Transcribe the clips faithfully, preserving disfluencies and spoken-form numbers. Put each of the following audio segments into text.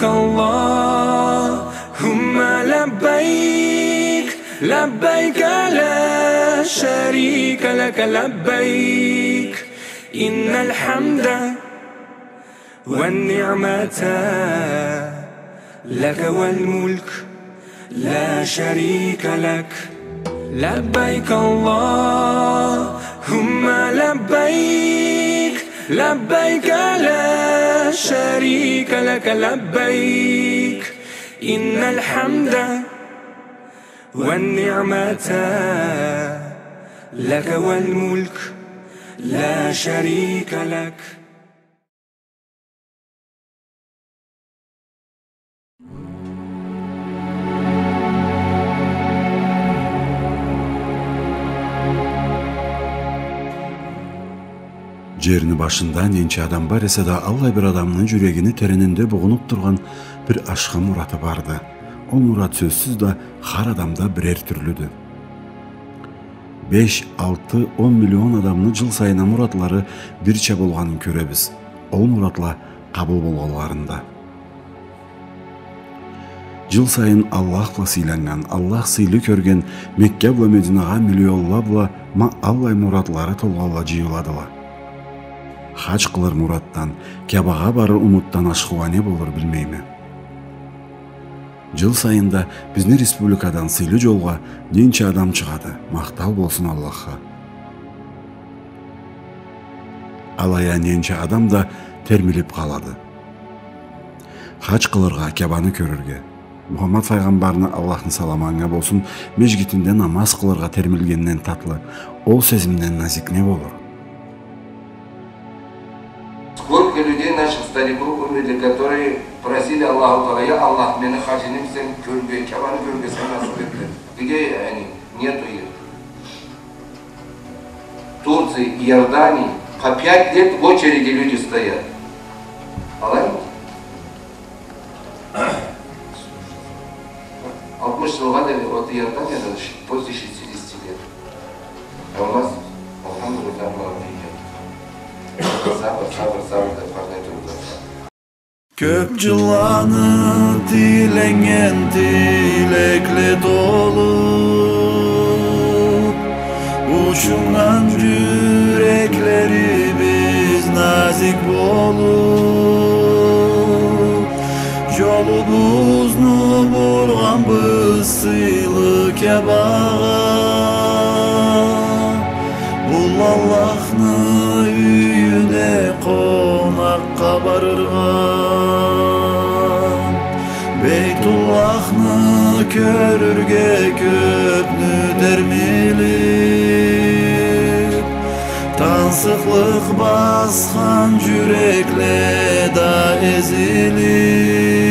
اللهم لبيك، لبيك لا شريك لك لبيك، إن الحمد والنعمة لك والملك لا شريك لك. لبيك اللهم لبيك، لبيك لا شريك لك لبيك، إن الحمد والنعمة لك والملك لا شريك لك. Джерни башында ненча адам бар эсе да, аллай бир адамны джюрегини теренинде бугъунуб тургъан бир ашхы мураты барды. Ол мурат, сёзсюз да, хар адамда бирер тюрлюдю. Беш, алты, он миллион адамны джыл сайын а муратлары бирча болгъанын кёребиз. Ол муратла къабыл болгъанларында. Джыл сайын Аллах бла сыйланнган, Аллах сыйлы кёрген Мекка бла Мединагъа миллионла бла ма аллай муратлары толгъанла джыйыладыла. Хадж къылыр муратдан, Кябагъа барыр умутдан ашхы уа не болур, билмейме. Джыл сайын да бизни республикадан сыйлы джолгъа ненча адам чыгъады, махтау болсун Аллахха. Алай а ненча адам да термилиб къалады. Хадж къылыргъа, Кябаны кёрюрге. Мухаммад файгъамбарны, Аллахны саламы анга болсун, межгитинде намаз къылыргъа термилгенден татлы, ол сезимден назик не болур? Сколько людей, наших стариков, умерли, которые просили Аллаху Тааля: «Я Аллах, мени хаджини сен кёрюрге, Кябаны кёрюрге сен насыб эт», — деп. Где они? Нету их. Турции, Иордании по пять лет в очереди люди стоят. Алай мы? Алтмыш джылгъа дери вот Иорданияда ш-, после шестидесяти лет. А у нас, альхамдулиллях, мы объединены. Сабыр, сабыр, сабыр деп къалмай тургъан. Кёб джылланы тиленнген тилекле толуб, учуннган джюреклерибиз назик болуб, джолубузну бургъанбыз сыйлы Кябагъа. Уллу Аллахны юйюне къонакъгъа барыргъа, Бейтуллахны кёрюрге кёбню термилиб, тансыкълыкъ басхан джюрекле да эзилиб,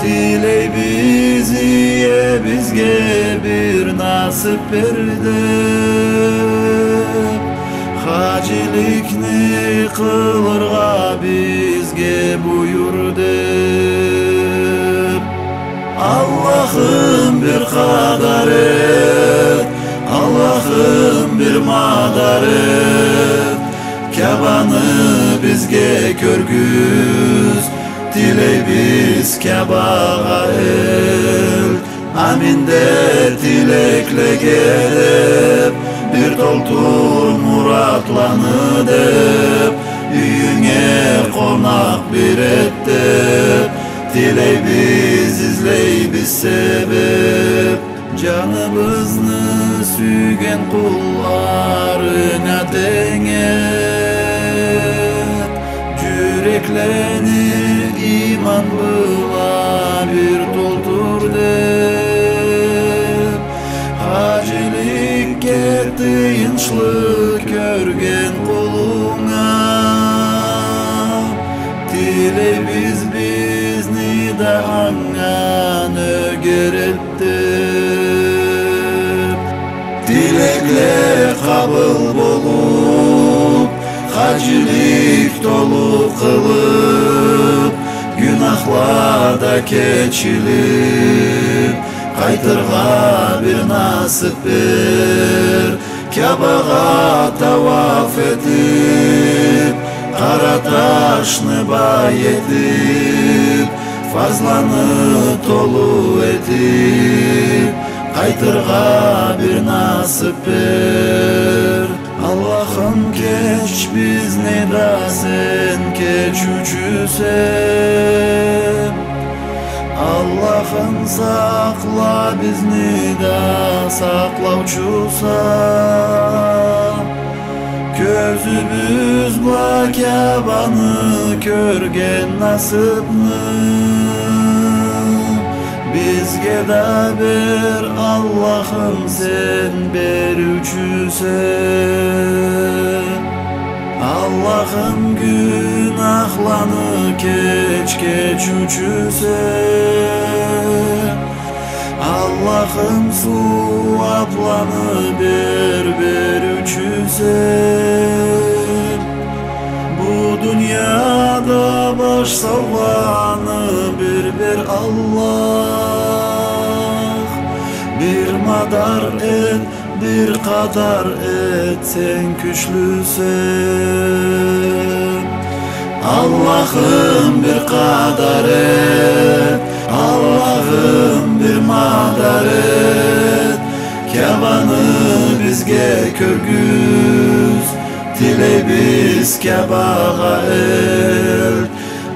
тилейбиз Иебизге бир насыб бер деп, хаджиликни къылыргъа бизге буюр деп. Аллахым, бир къадар эт, Аллахым, бир мадар эт, Кябаны бизге кёргюз, тилейбиз Кябагъа элт. Амин де тилеклеге деп, бир толтур муратланы деп, юйюнге къонакъ бир эт деп, тилейбиз, излейбиз себеп. Джаныбызны сюйген къулларынга тенг эт, джюреклени иман бла бир толтур деп, хаджиликге тыйыншлы кёрген къулунга тилейбиз, бизни да анга нёгер эт деп. Тилекле къабыл болуп, хаджилик толу къылып, гюнахла да кечилип, къайтыргъа бир насып бер. Кябагъа тауаф этип, Къара ташны бай этиб, фарзланы толу этиб, къайтыргъа бир насыб бер. Аллахым, кеч бизни да, сен кечиучюсе. Аллахым, сакъла бизни да, сакълаучуса. Кёзюбюз бла Кябаны кёрген насыбны бизге да бер, Аллахым, сен бериучюсе. Аллахым, гюнахланы кеч, кечиучюсе. Аллахым, сууабланы бер, бериучюсе. Бу дунияда баш саугъаны бир бер, Аллах. Бир мадар эт, бир къадар эт, сен кючлюсе. Аллахым, бир къадар эт, Аллахым, бир мадар эт. Кябаны бизге кёргюз, тилейбиз, Кябагъа элт.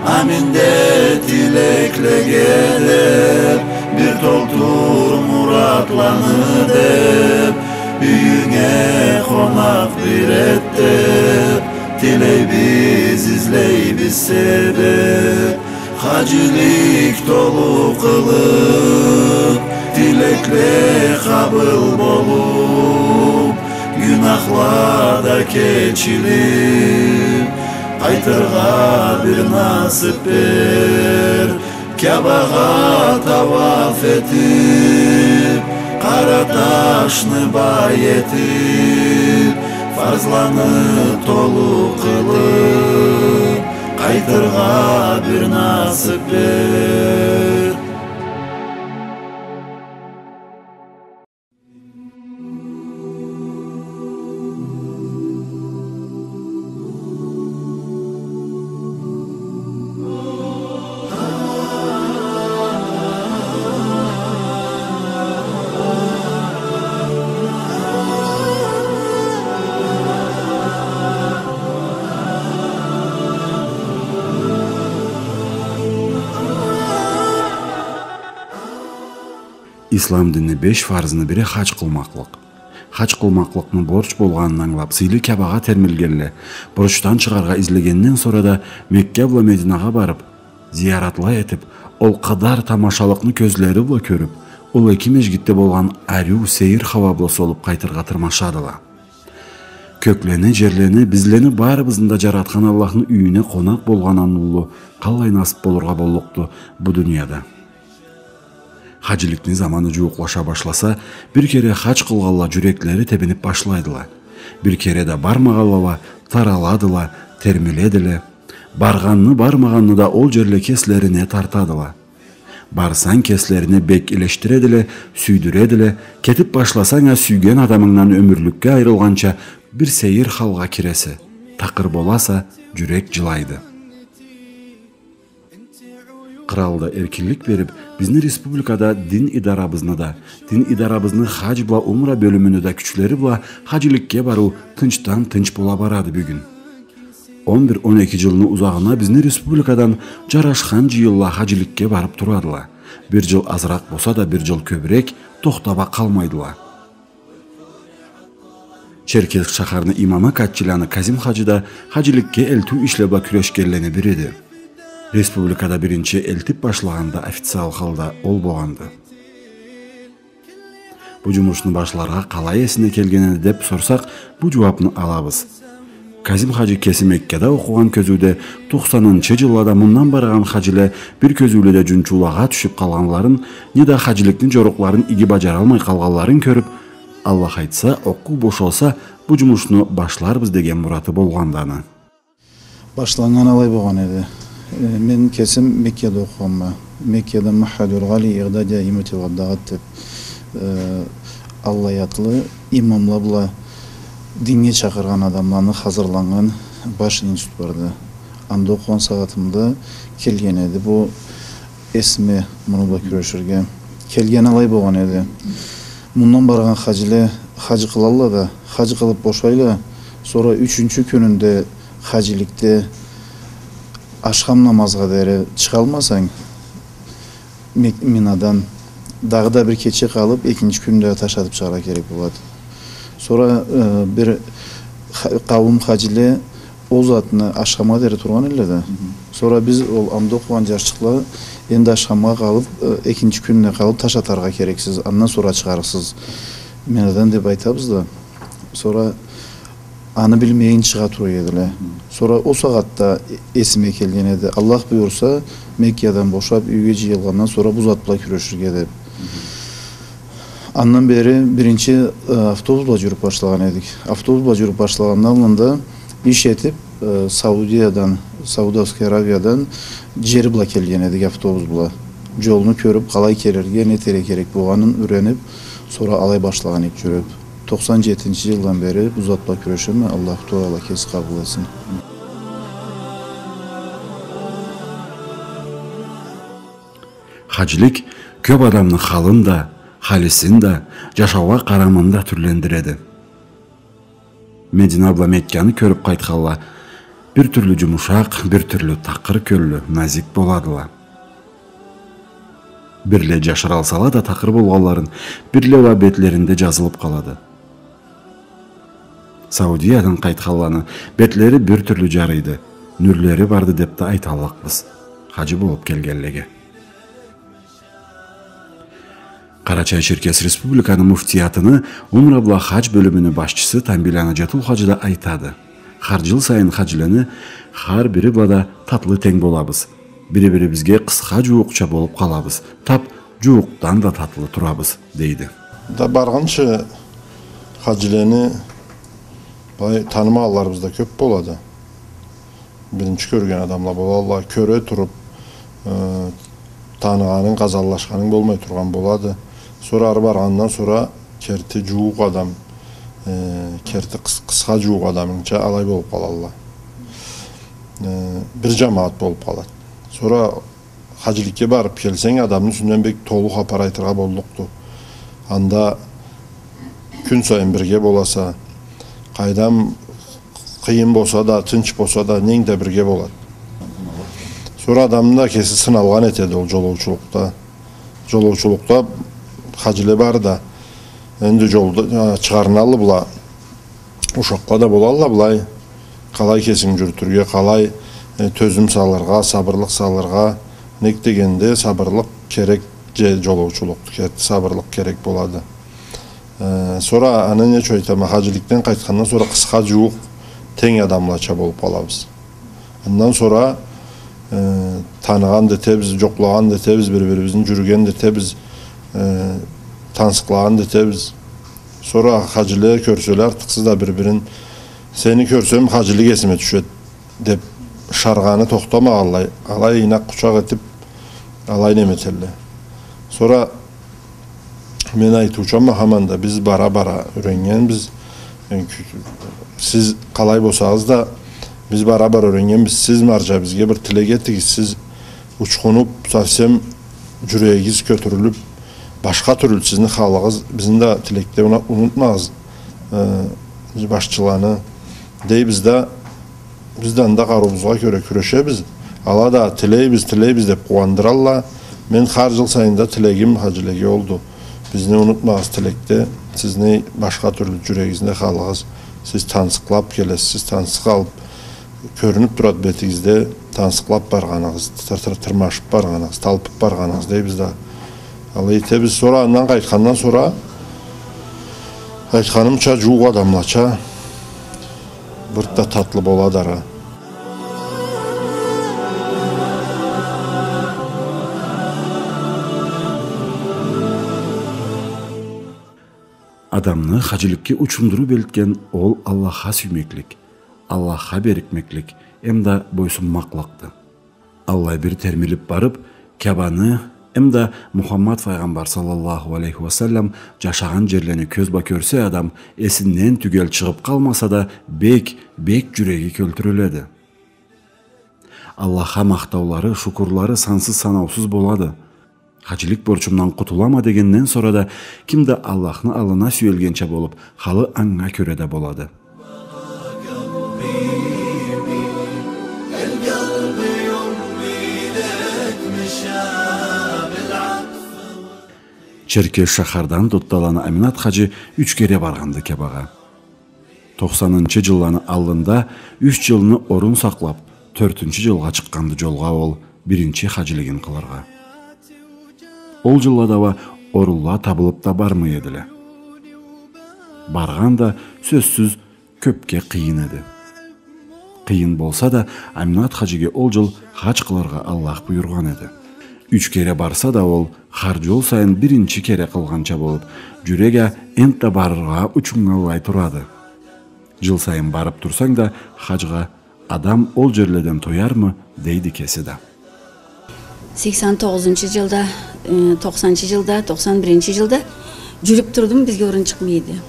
Амин де тилеклеге деп, бир толтур муратланы деп, юйюнге къонакъ бир эт деп, тилейбиз, излейбиз себеп. Хаджилик толу къылып, тилекле къабыл болуп, гюнахла да кечилип, къайтыргъа бир насып бер. Кябагъа тауаф этип, къара ташны бай этип, фарзланы толу къылып, къайтыргъа бир насып бер. Ислам динни беш фарзны бири хадж къылмакълыкъ. Хадж къылмакълыкъны борч болгъанын ангылап, сыйлы Кябагъа термилгенле, борчдан чыгъаргъа излегенден сора да Мекка бла Мединагъа барып, зияратла этип, ол къадар тамашалыкъны кёзлери бла кёрюп, ол эки межгитде болгъан ариу сейир хауа бла солуп къайтыргъа тырмашадыла. Кёклени, джерлени, бизлени барыбызны да джаратхан Аллахны юйюне къонакъ болгъан уллу, къаллай насып болургъа боллукъду бу дунияда. Хаджиликни заманы джууукълаша башласа, бир кере хадж къылгъанла джюреклери тебинип башлайдыла. Бир кере да бармагъанла уа тараладыла, термиледиле. Баргъанны, бармагъанны да ол джерле кеслерине тартадыла. Барсанг, кеслерине бек илешдиредиле, сюйдюредиле, кетип башласанг а, сюйген адамынгдан ёмюрлюкге айырылгъанча бир сейир халгъа киресе, такъыр боласа, джюрек джылайды. Кърал да эркинлик берип, бизни республикада дин идарабызны да, дин идарабызны хадж бла умра бёлюмюню да кючлери бла хаджиликге барыу тынчдан тынч бола барады бюгюн. Он бир, он эки джылны узагъына бизни республикадан джарашхан джыйынла хаджиликге барып турадыла. Бир джыл азыракъ болса да, бир джыл кёбюрек тохтап а къалмайдыла. Черкесск шахарны имамы Катчиляны Казим хаджи да хаджиликге элтиу ишле бла кюрешгенлени бириди. Республикада биринчи элтип башлагъан да официал халда ол болгъанды. Бу джумушну башларгъа къалай эсине келгенди деп сорсакъ, бу джууапны алабыз. Казим хаджи кеси Меккада окъугъан кёзюуде, тохсанынчы джыллада мындан баргъан хаджиле бир кёзюуледе джунчуулагъа тюшюп къалгъанларын, неда хаджиликни джорукъларын иги баджаралмай къалгъанларын кёрюп, Аллах айтса, окъуу бошалса, бу джумушну башларбыз деген мураты болгъанды аны. Башланнган алай болгъан эди. Э, мен кесим Меккада окъугъанма. Меккада Махаджуль Гъали Игъдадия Иматиль Аддагъат деп, э, аллай атлы имамла бла динге чакъыргъан адамланы хазырланнган Баш институт барды. Анда окъугъан сагъатымда келген эди бу эсиме, муну бла кюреширге. Келгени алай болгъан эди. Мындан баргъан хаджиле хаджи къылалла да, хаджи къылып бошайла, сора ючюнчю кюнюнде хаджиликде ашхам намазгъа дери чыгъалмасанг, Мек-, Минадан дагъыда бир кече къалып, экинчи кюнде таш атып чыгъаргъа керек болады. Сора, э, бир ха-, къауум хаджиле ол затны ашхамгъа дери тургъан элле да. Сора биз ол анда окъугъан джашчыкъла энди ашхамгъа къалып, э, экинчи кюнюне къалып таш атаргъа керексиз, андан сора чыгъарыкъсыз Минадан деп айтабыз да. Сора аны билмейин чыгъа тура эдиле. Сора ол сагъатда э-, эсиме келген эди. Аллах буюрса, Меккадан бошап, юйге джыйылгъандан сора бу зат бла кюреширге деп. Андан бери биринчи, э, автобус бла джюрюп башлагъан эдик. Автобус бла джюрюп башлагъандан аллында иш этип, э, Саудиядан, Саудовская Аравиядан джер бла келген эдик автобус бла. Джолну кёрюп, къалай келирге, не этерге керек болгъанын юренип, сора алай башлагъан эдик джюрюп. Тохсан джетинчи джылдан бери бу зат бла кюрешеме, Аллаху Тагъала кеси къабыл этсин. Хаджилик кёп адамны халын да, халисин да, джашаугъа къарамын да тюрлендиреди. Медина бла Мекканы кёрюп къайтханла бир тюрлю джумушакъ, бир тюрлю такъыр кёллю, назик боладыла. Бирле джашыралсала да такъыр болгъанларын, бирле уа бетлеринде джазылып къалады. Саудиядан къайтханланы бетлери бир тюрлю джарыйды, нюрлери барды деп да айталлыкъбыз хаджи болуп келгенлеге. Къарачай-Черкес Республиканы муфтиятыны умра бла хадж бёлюмюню башчысы Тамбийланы Джатул хаджи да айтады. Хар джыл сайын хаджилени хар бири бла да татлы тенг болабыз. Бири-бирибизге къысха джууукъча болуп къалабыз. Тап джууукъдан да татлы турабыз, дейди. Да баргъынчы хаджилени былай танымагъанларыбыз да кёп болады. Биринчи кёрген адамла болалла, кёре туруп, э, таныгъанынг, къазанлашханынг болмай тургъан болады. Сора ары баргъандан сора керти джууукъ адам, э, керти къыс-, къысха джууукъ адамынча алай болуп къалалла. Э, бир джамагъат болуп къалады. Сора хаджиликге барып келсенг, адамны юсюнден бек толу хапар айтыргъа боллукъду. Анда кюн сайын бирге боласа, къайдам, къыйын болса да, тынч болса да, ненг да бирге болады. Сора адамны да кеси сыналгъан этеди ол джолоучулукъда. Джолоучулукъда хаджиле бары да энди джолда, а, чыгъарналла бла, ушакъла да болалла былай. Къалай кесинги джюрютюрге, къалай, э, тёзюм салыргъа, сабырлыкъ салыргъа. Нек дегенде, сабырлыкъ керек, дже-, джолоучулукъ, керти сабырлыкъ керек болады. Э, сора аны нечу айтама, хаджиликден къайтхандан сора къысха джууукъ тенг адамлача болуп къалабыз. Андан сора, э, таныгъан да этебиз, джокълагъан да этебиз, бир-бирибизни джюрюген да этебиз, э, тансыкълагъан да этебиз. Сора хаджиле кёрселе, артыкъсыз да бир-бирин, сени кёрсем, хаджилик эсиме тюшеди деп, шаргъаны тохтамагъанлай, алай ийнакъ къучакъ этип, алай неме этелле. Сора мен айтыучама, хаман да, биз бара-бара юреннгенбиз. Э, кю-, сиз къалай болсагъыз да, биз бара-бара юреннгенбиз. Сиз марджа бизге бир тилек этигиз. Сиз учхунуп, совсем джюрегигиз кётюрюлюп, башха тюрлю сизни халыгъыз, бизни да тилекде уна-, унутмагъыз, э, башчыланы, дейбиз да, биз да анда къарыуубузгъа кёре кюрешебиз. Ала да тилейбиз, тилейбиз деп къууандыралла. Мен хар джыл сайын да тилегим хаджилеге олду. Бизни унутмагъыз тилекде, сизни башха тюрлю джюрегигизни халыгъыз. Сиз тансыкълап келесиз, сиз тансыкъ алып, кёрюнюп турады бетигизде, тансыкълап баргъаныгъыз, тыр-, тыр-, тырмашып баргъаныгъыз, талпып баргъаныгъыз, дейбиз да. Алай этебиз. Сора андан къайтхандан сора, айтханымча, джууукъ адамлача бир да татлы болады ара. Адамны хаджиликге учундуруп элтген ол Аллахха сюймеклик, Аллахха берикмеклик эмда бойсунмакълыкъды. Аллай бир термилип барып, Кябаны Эмда Мухаммад файгъамбар саллаллаху алейхи ва саллам джашагъан джерлени кёзбакёрсе адам, эсинден тюгел чыгъыб къалмаса да, бек, бек джюреги кёлтюрюледи. Аллахха махтаулары, шукурлары сансыз-санаусуз болады. Хаджилик борчумдан къутулама дегенден сора да, ким да Аллахны аллына сюелгенча болуб, халы анга кёре да болады. Черкеш шахардан Дотталаны Аминат хаджи юч кере баргъанды Кябагъа. Тохсанынчы джылланы аллында юч джылны орун сакълаб, тёртюнчю джылгъа чыкъгъанды джолгъа ол биринчи хаджилигин къылыргъа. Ол джыллада уа орунла табылыб да бармай эдиле. Баргъан да, сёзсюз, кёбге къыйын эди. Къыйын болса да, Аминат хаджиге ол джыл хадж къылыргъа Аллах буюргъан эди. Юч кере барса да ол, хар джол сайын биринчи кере къылгъанча болуб, джюрек а энтда барыргъа учуннгаллай турады. Джыл сайын барыб турсанг да хаджгъа, адам ол джерледен тоярмы, дейди кеси да. Сексен тогъузунчу джылда, э, тохсанынчы джылда, тохсан биринчи джылда джюрюб турдум, бизге орун чыкъмай эди.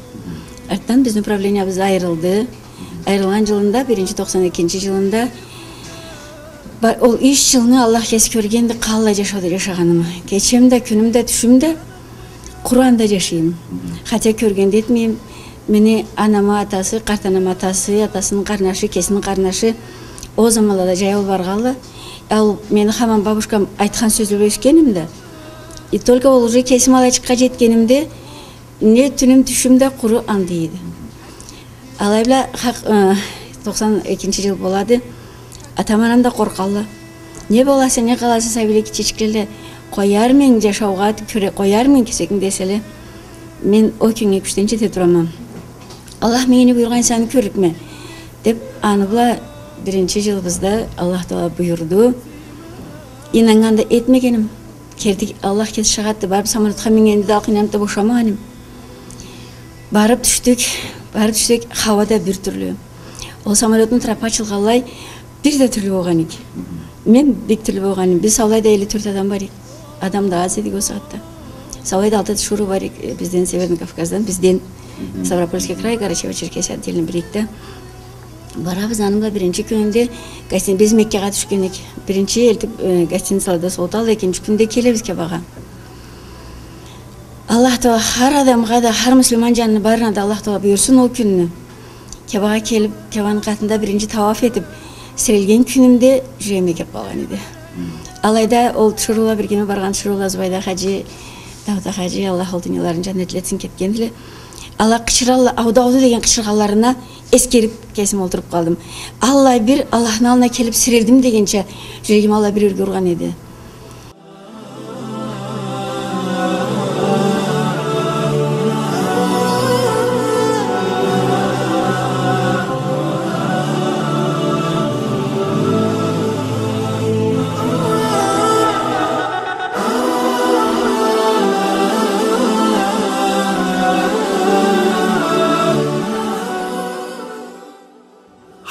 Артдан бизни управлениябыз айырылды. Айырылгъан джылында, биринчи тохсан экинчи джылында, ба-, ол юч джылны Аллах кеси кёргенди, къаллай джашауда джашагъанымы. Кечем да, кюнюм да, тюшюм да къуру анда джашайма. Хотя кёрген да этмейме. Мени анамы атасы, къарт анамы атасы, атасыны къарнашы, кесини къарнашы ол заманлада джаяу баргъанла. Ал мени хаман бабушкам айтхан сёзле бла ёсгенме да. И только ол уже кесим алайчыкъгъа джетгенимде, не тюнюм, тюшюм да къуру анда эди. Алай бла хакъ, э, тохсан экинчи джыл болады. Атам-анам да къоркъалла. Не боласа, не къаласа, сабийле гитчечикле, къоярмы эдинг джашаугъа, кюре-, къоярмы эдинг кесекинги деселе, мен ол кюннге кючден джете турама. Аллах меннге не буюргъан эсе, аны кёрлюкме, деб, аны бла биринчи джылыбызда Аллах Тагъала буюрду. Ийнаннган да этмегенме. Керти Аллах кеси шагъатды. Барыб самолётха мингенимде да алкъын яныб да бошамагъанма. Барыб тюшдюк, барыб тюшсек, хауа да бир тюрлю. Ол самолётну трапы ачылгъанлай, бир да тюрлю болгъан эдик. Мен бир тюрлю болгъанма. Биз саулай да элли тёрт адам бар эдик. Адам да аз эдик ол сагъатда. Саулай да алты тиширыу бар эдик, э, бизден, Северный Кавказдан, бизден, Ставропольский край, Карачаево-Черкесия отдельно бир эдик да. Барабыз, аны бла биринчи кюнюнде гостин-, биз Меккагъа тюшген эдик. Биринчи элтиб, э, гостиницалада суууталла, экинчи кюнде келебиз Кябагъа. Аллах Тагъала хар адамгъа да, хар муслиман джанына барына да Аллах Тагъала буюрсун ол кюнню. Кябагъа келиб, Кябаны къатында биринчи тауаф этиб, сирелген кюнюмде джюрегиме кеб къалгъан эди. Алайда ол тиширыула, биргеме баргъан тиширыула, Зубайда хаджи, Дауда хаджи, Аллах ол дунияларын джаннетлетсин, кетгендиле. Ала къычыралла, «Ауду, ауду» деген къычыргъанларына эсгериб, кесим олтуруб къалдым. Аллай бир Аллахны аллына келиб сирелдим дегенча, джюрегим аллай бир ёрге ургъан эди.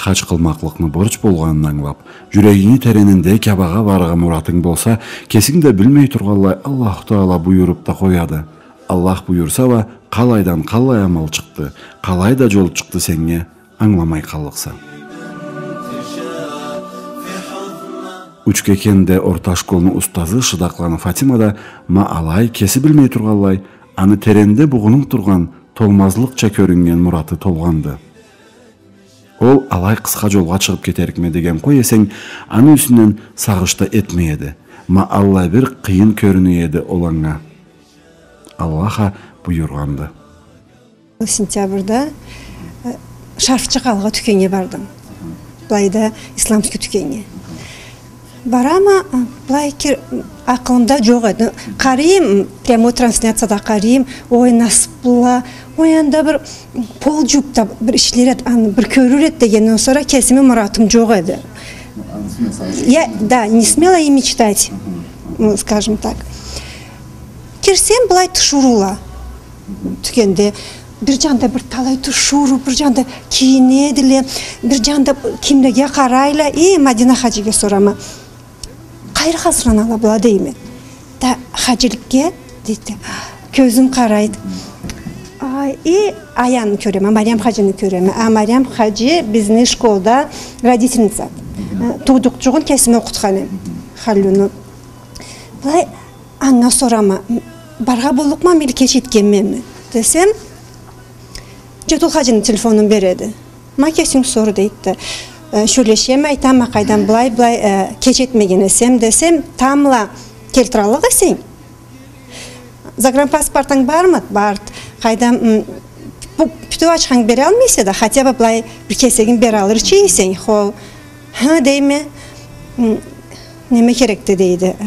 Хадж къылмакълыкъны борч болгъанын ангылаб, джюрегинги теренинде Кябагъа барыргъа муратынг болса, кесинг да билмей тургъанлай, Аллаху Тагъала буюруб да къояды. Аллах буюрса уа, къалайдан къаллай амал чыкъды, къалай да джол чыкъды сеннге, ангыламай къаллыкъса. Учкекенде орта школну устазы Шыдакъланы Фатима да ма алай, кеси билмей тургъанлай, аны теренде бугъунуб тургъан, толмазлыкъча кёрюннген мураты толгъанды. Ол алай къысха джолгъа чыгъыб кетерикме деген къой эсенг, аны юсюнден сагъыш да этмей эди. Ма аллай бир къыйын кёрюне эди ол анга. Аллах а буюргъанды. Сентябрда, э, Шарфчыкъ алгъа тюкеннге бардым. Былайда исламский тюкеннге. Барама, а, былай кир-, акъылымда джокъ эди. Къарайым, прямой трансляцияда къарайым, ой, насыбла, ой, анда бир пол джуууб да бир ишлер эд, аны бир кёрюр эд дегенден сора кесими муратым джокъ эди. Я, да, не смела и мечтать, м, скажем так. Кирсем, былай тиширыула. Тюкенде бир джанда бир талай тиширыу, бир джанда кийинедиле, бир джанда кимлеге къарайла, э, Мадина хаджиге сорама. Къайры хазырланала была, дейме. Да, Хаджиликге, дейди. Кёзюм къарайды. Ай, и Аяны кёреме, Мариям хаджини кёреме. А Мариям хаджи бизни школда родительница. Э, туудукъчугъун кесиме окъутхан эм. Халлюну. Былай, анга сорама, баргъа боллукъмамы или кеч этгенмеми? Десем, Джетул хаджини телефонун береди. Ма кесинг сор, дейди. Э, сёлешеме, айтама, къайдам, былай, былай, э, кеч этмеген эсем, десем, тамбла келтираллыкъ эсенг. Загранпаспортунг бармыды? Барды. Къайдам, м, бу, бютеу ачханг бералмай эсе да, хотя бы былай бир кесегин бералырча эсенг, хо. Хы, дейме, м, неме керекди, дейди. Э,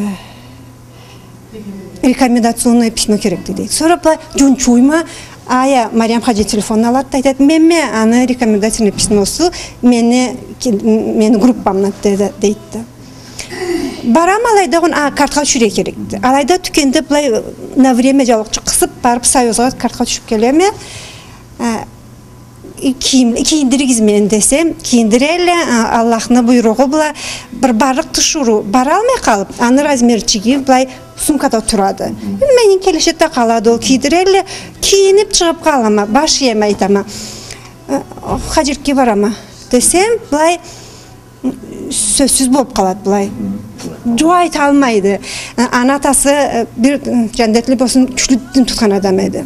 Рекомендационное письмо керекди, дейди. Сора былай джунчуйма, ая, Мариям хаджи телефонну алады да айтады, менме аны рекомендательный письмосу, мени, ки-, мени группамдан, деди, дейди. Барама алайда, огъуна, а, картха тюшюрге керекди. Алайда тюкенде былай на время джаулукъчукъ къысып, барып Союзгъа картха тюшюп келеме. А, Э, кийим-, кийиндиригиз мени десем, кийиндирелле, а, Аллахны буйругъу бла бир барлыкъ тиширыу баралмай къалып, аны размерчиги былай сумкада турады. Мени келешет да къалады ол, кийдирелле, кийинип чыгъып къалама, баш иеме, айтама. Э, хаджиликге барама десем, былай сёзсюз болуп къалады былай. Джууап айталмайды. Э, аны атасы, э, бир, э, джандетли болсун, кючлю дин тутхан адам эди.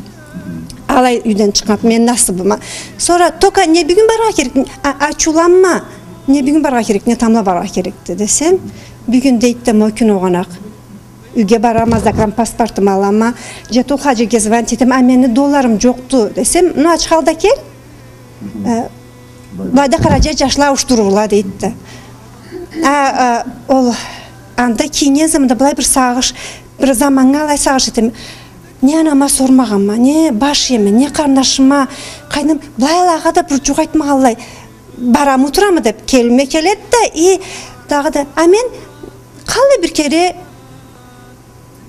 Алай юйден чыкъгъан, мен насыбыма. Сора, только не бюгюн баргъа керек, а, ачыуланма. Не бюгюн баргъа керек, не тамбла баргъа керекди десем, бюгюн, дейди да, ма ол кюн огъунакъ. Юйге барама, загранпаспортуму алама, Джетул хаджиге звонить этеме, а мени долларым джокъду десем, ну, ач халда кел. Э, былайда къарачай джашла ауушдурурла, дейди да. А, а, ол анда кийинген заманда былай бир сагъыш, бир заманнга алай сагъыш этеме. Не анама сормагъанма, не баш иеме, не къарнашыма, къайным, былай алагъа да бир джукъ айтмагъанлай, барамы, турамы деп, келме келеди да, и дагъыда, а мен къаллай бир кере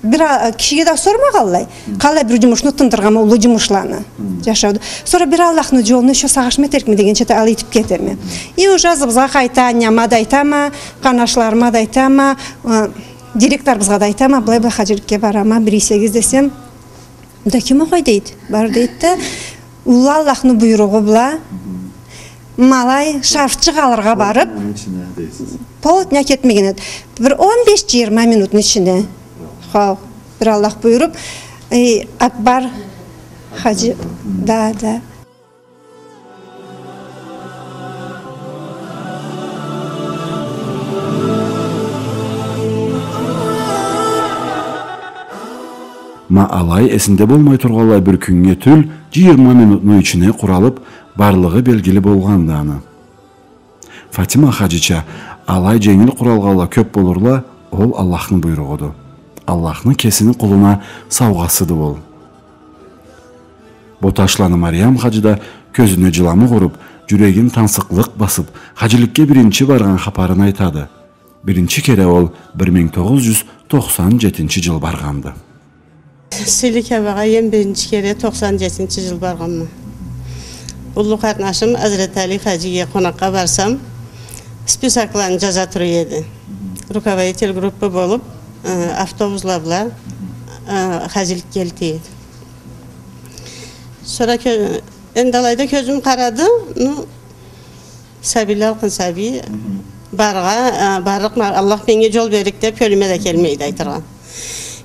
бир а-, кишиге да сормагъанлай, къаллай бир джумушну тындыргъанма, уллу джумушланы, джашауду. Сора бир Аллахны джолуна ещё сагъышма этерикме дегенча да алай этип кетеме. И уже ызыбызгъа къайта, аннама да айтама, къарнашларыма да айтама, э, директорубузгъа да айтама, былай-былай хаджиликге барама, бир ийсегиз десем, да ким окъуй, дейди. Бар, дейди да, уллу Аллахны буйругъу бла, ма алай шарфчыкъ алыргъа барып, полдня кетмеген эди. Бир он беш-джыйырма минутну ичине. Хау, бир Аллах буюруп, э, Акбар хаджи, да, да. Ма алай эсинде болмай тургъанлай бир кюннге тюл, джыйырма минутну ичине къуралып, барлыгъы белгили болгъанды аны. Фатима хаджича, алай дженгил къуралгъанла кёп болурла, ол Аллахны буйругъуду. Аллахны кесини къулуна саугъасыды ол. Боташланы Мариям хаджи да кёзюне джыламукъ уруп, джюрегин тансыкълыкъ басып, хаджиликге биринчи баргъан хапарын айтады. Биринчи кере ол бир минг тогъуз джюз тохсан джетинчи джыл баргъанды. Сыйлы Кябагъа эм биринчи кере тохсан джетинчи джыл баргъанма. Уллу къарнашым Азрет Али хаджиге къонакъгъа барсам, списокланы джаза тура эди. Руководитель группы болуп, э, автобусла бла, э, хаджиликге элте эди. Сора кё-, энди алайда кёзюм къарады, ну, сабийле, алкъын сабий, барыргъа, э, барлыкъма, Аллах меннге джол берик деп, кёлюме да келмейди айтыргъа.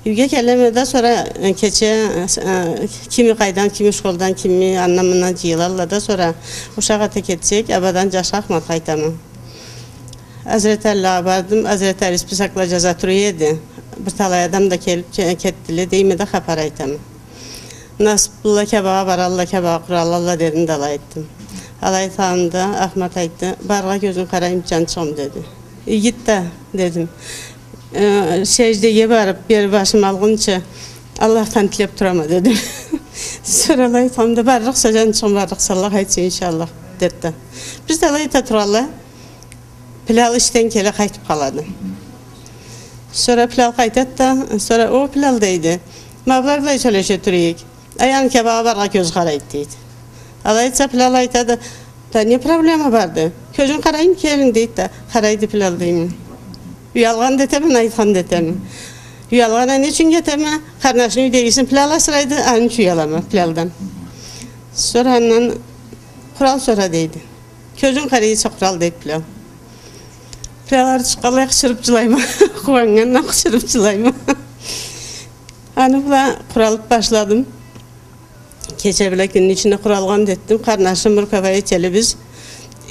Юйге келеме да, сора, э, кече, э, кими къайдан, кими школдан, кими андан-мындан джыйылалла да, сора ушакъ эте кетсек, абадан джашха Ахматха айтама. Азрет Аллигъа бардым, Азрет Али списокла джаза тура эди. Бир талай адам да келип, ке-, кетдиле, дейме да, хапар айтама. Насыплыла Кябагъа баралла, Кябагъа къуралалла, дедим да алай айтдым. Алай айтханымда Ахмат айтды, барыргъа кёзюнг къараймыды, джанчыгъым, деди. Игиди да, дедим. Э, сеждеге барып, бери башым алгъынчы Аллахдан тилеп турама, дедим. Сора алай айтханымда, барырыкъса, джанчыгъым, барырыкъса, Аллах айтса, иншаллах, деди да. Биз да алай айта тургъанлай, Пилал ишден келе къайтып къалады. Сора Пилал къайтады да, сора, о, Пилал, дейди. Ма былай-былай сёлеше тура эдик. Аян Кябагъа барыргъа кёзю къарайды, дейди. Алай айтса, Пилал айтады, да не проблема барды? Кёзюнг къараймы, келин, дейди да, къарайды Пилал, дейме. Уялгъан да этеме, айтхан да этеме. Уялгъаннга не ючюн кетеме? Къарнашым юйдегисин пилал асырайды, аны ючюн уялама, пилалдан. Сора андан къурал сора дейди. Кёзюнг къарай эсе къурал дейди пилал. Пилаллары чыкъгъанлай къычырып жылайма. Къууаннгандан къычырып жылайма. Аны бла къуралып башладым. Кече бла кюнню ичинде къуралгъан да этдим. Къарнашым, руководителибиз,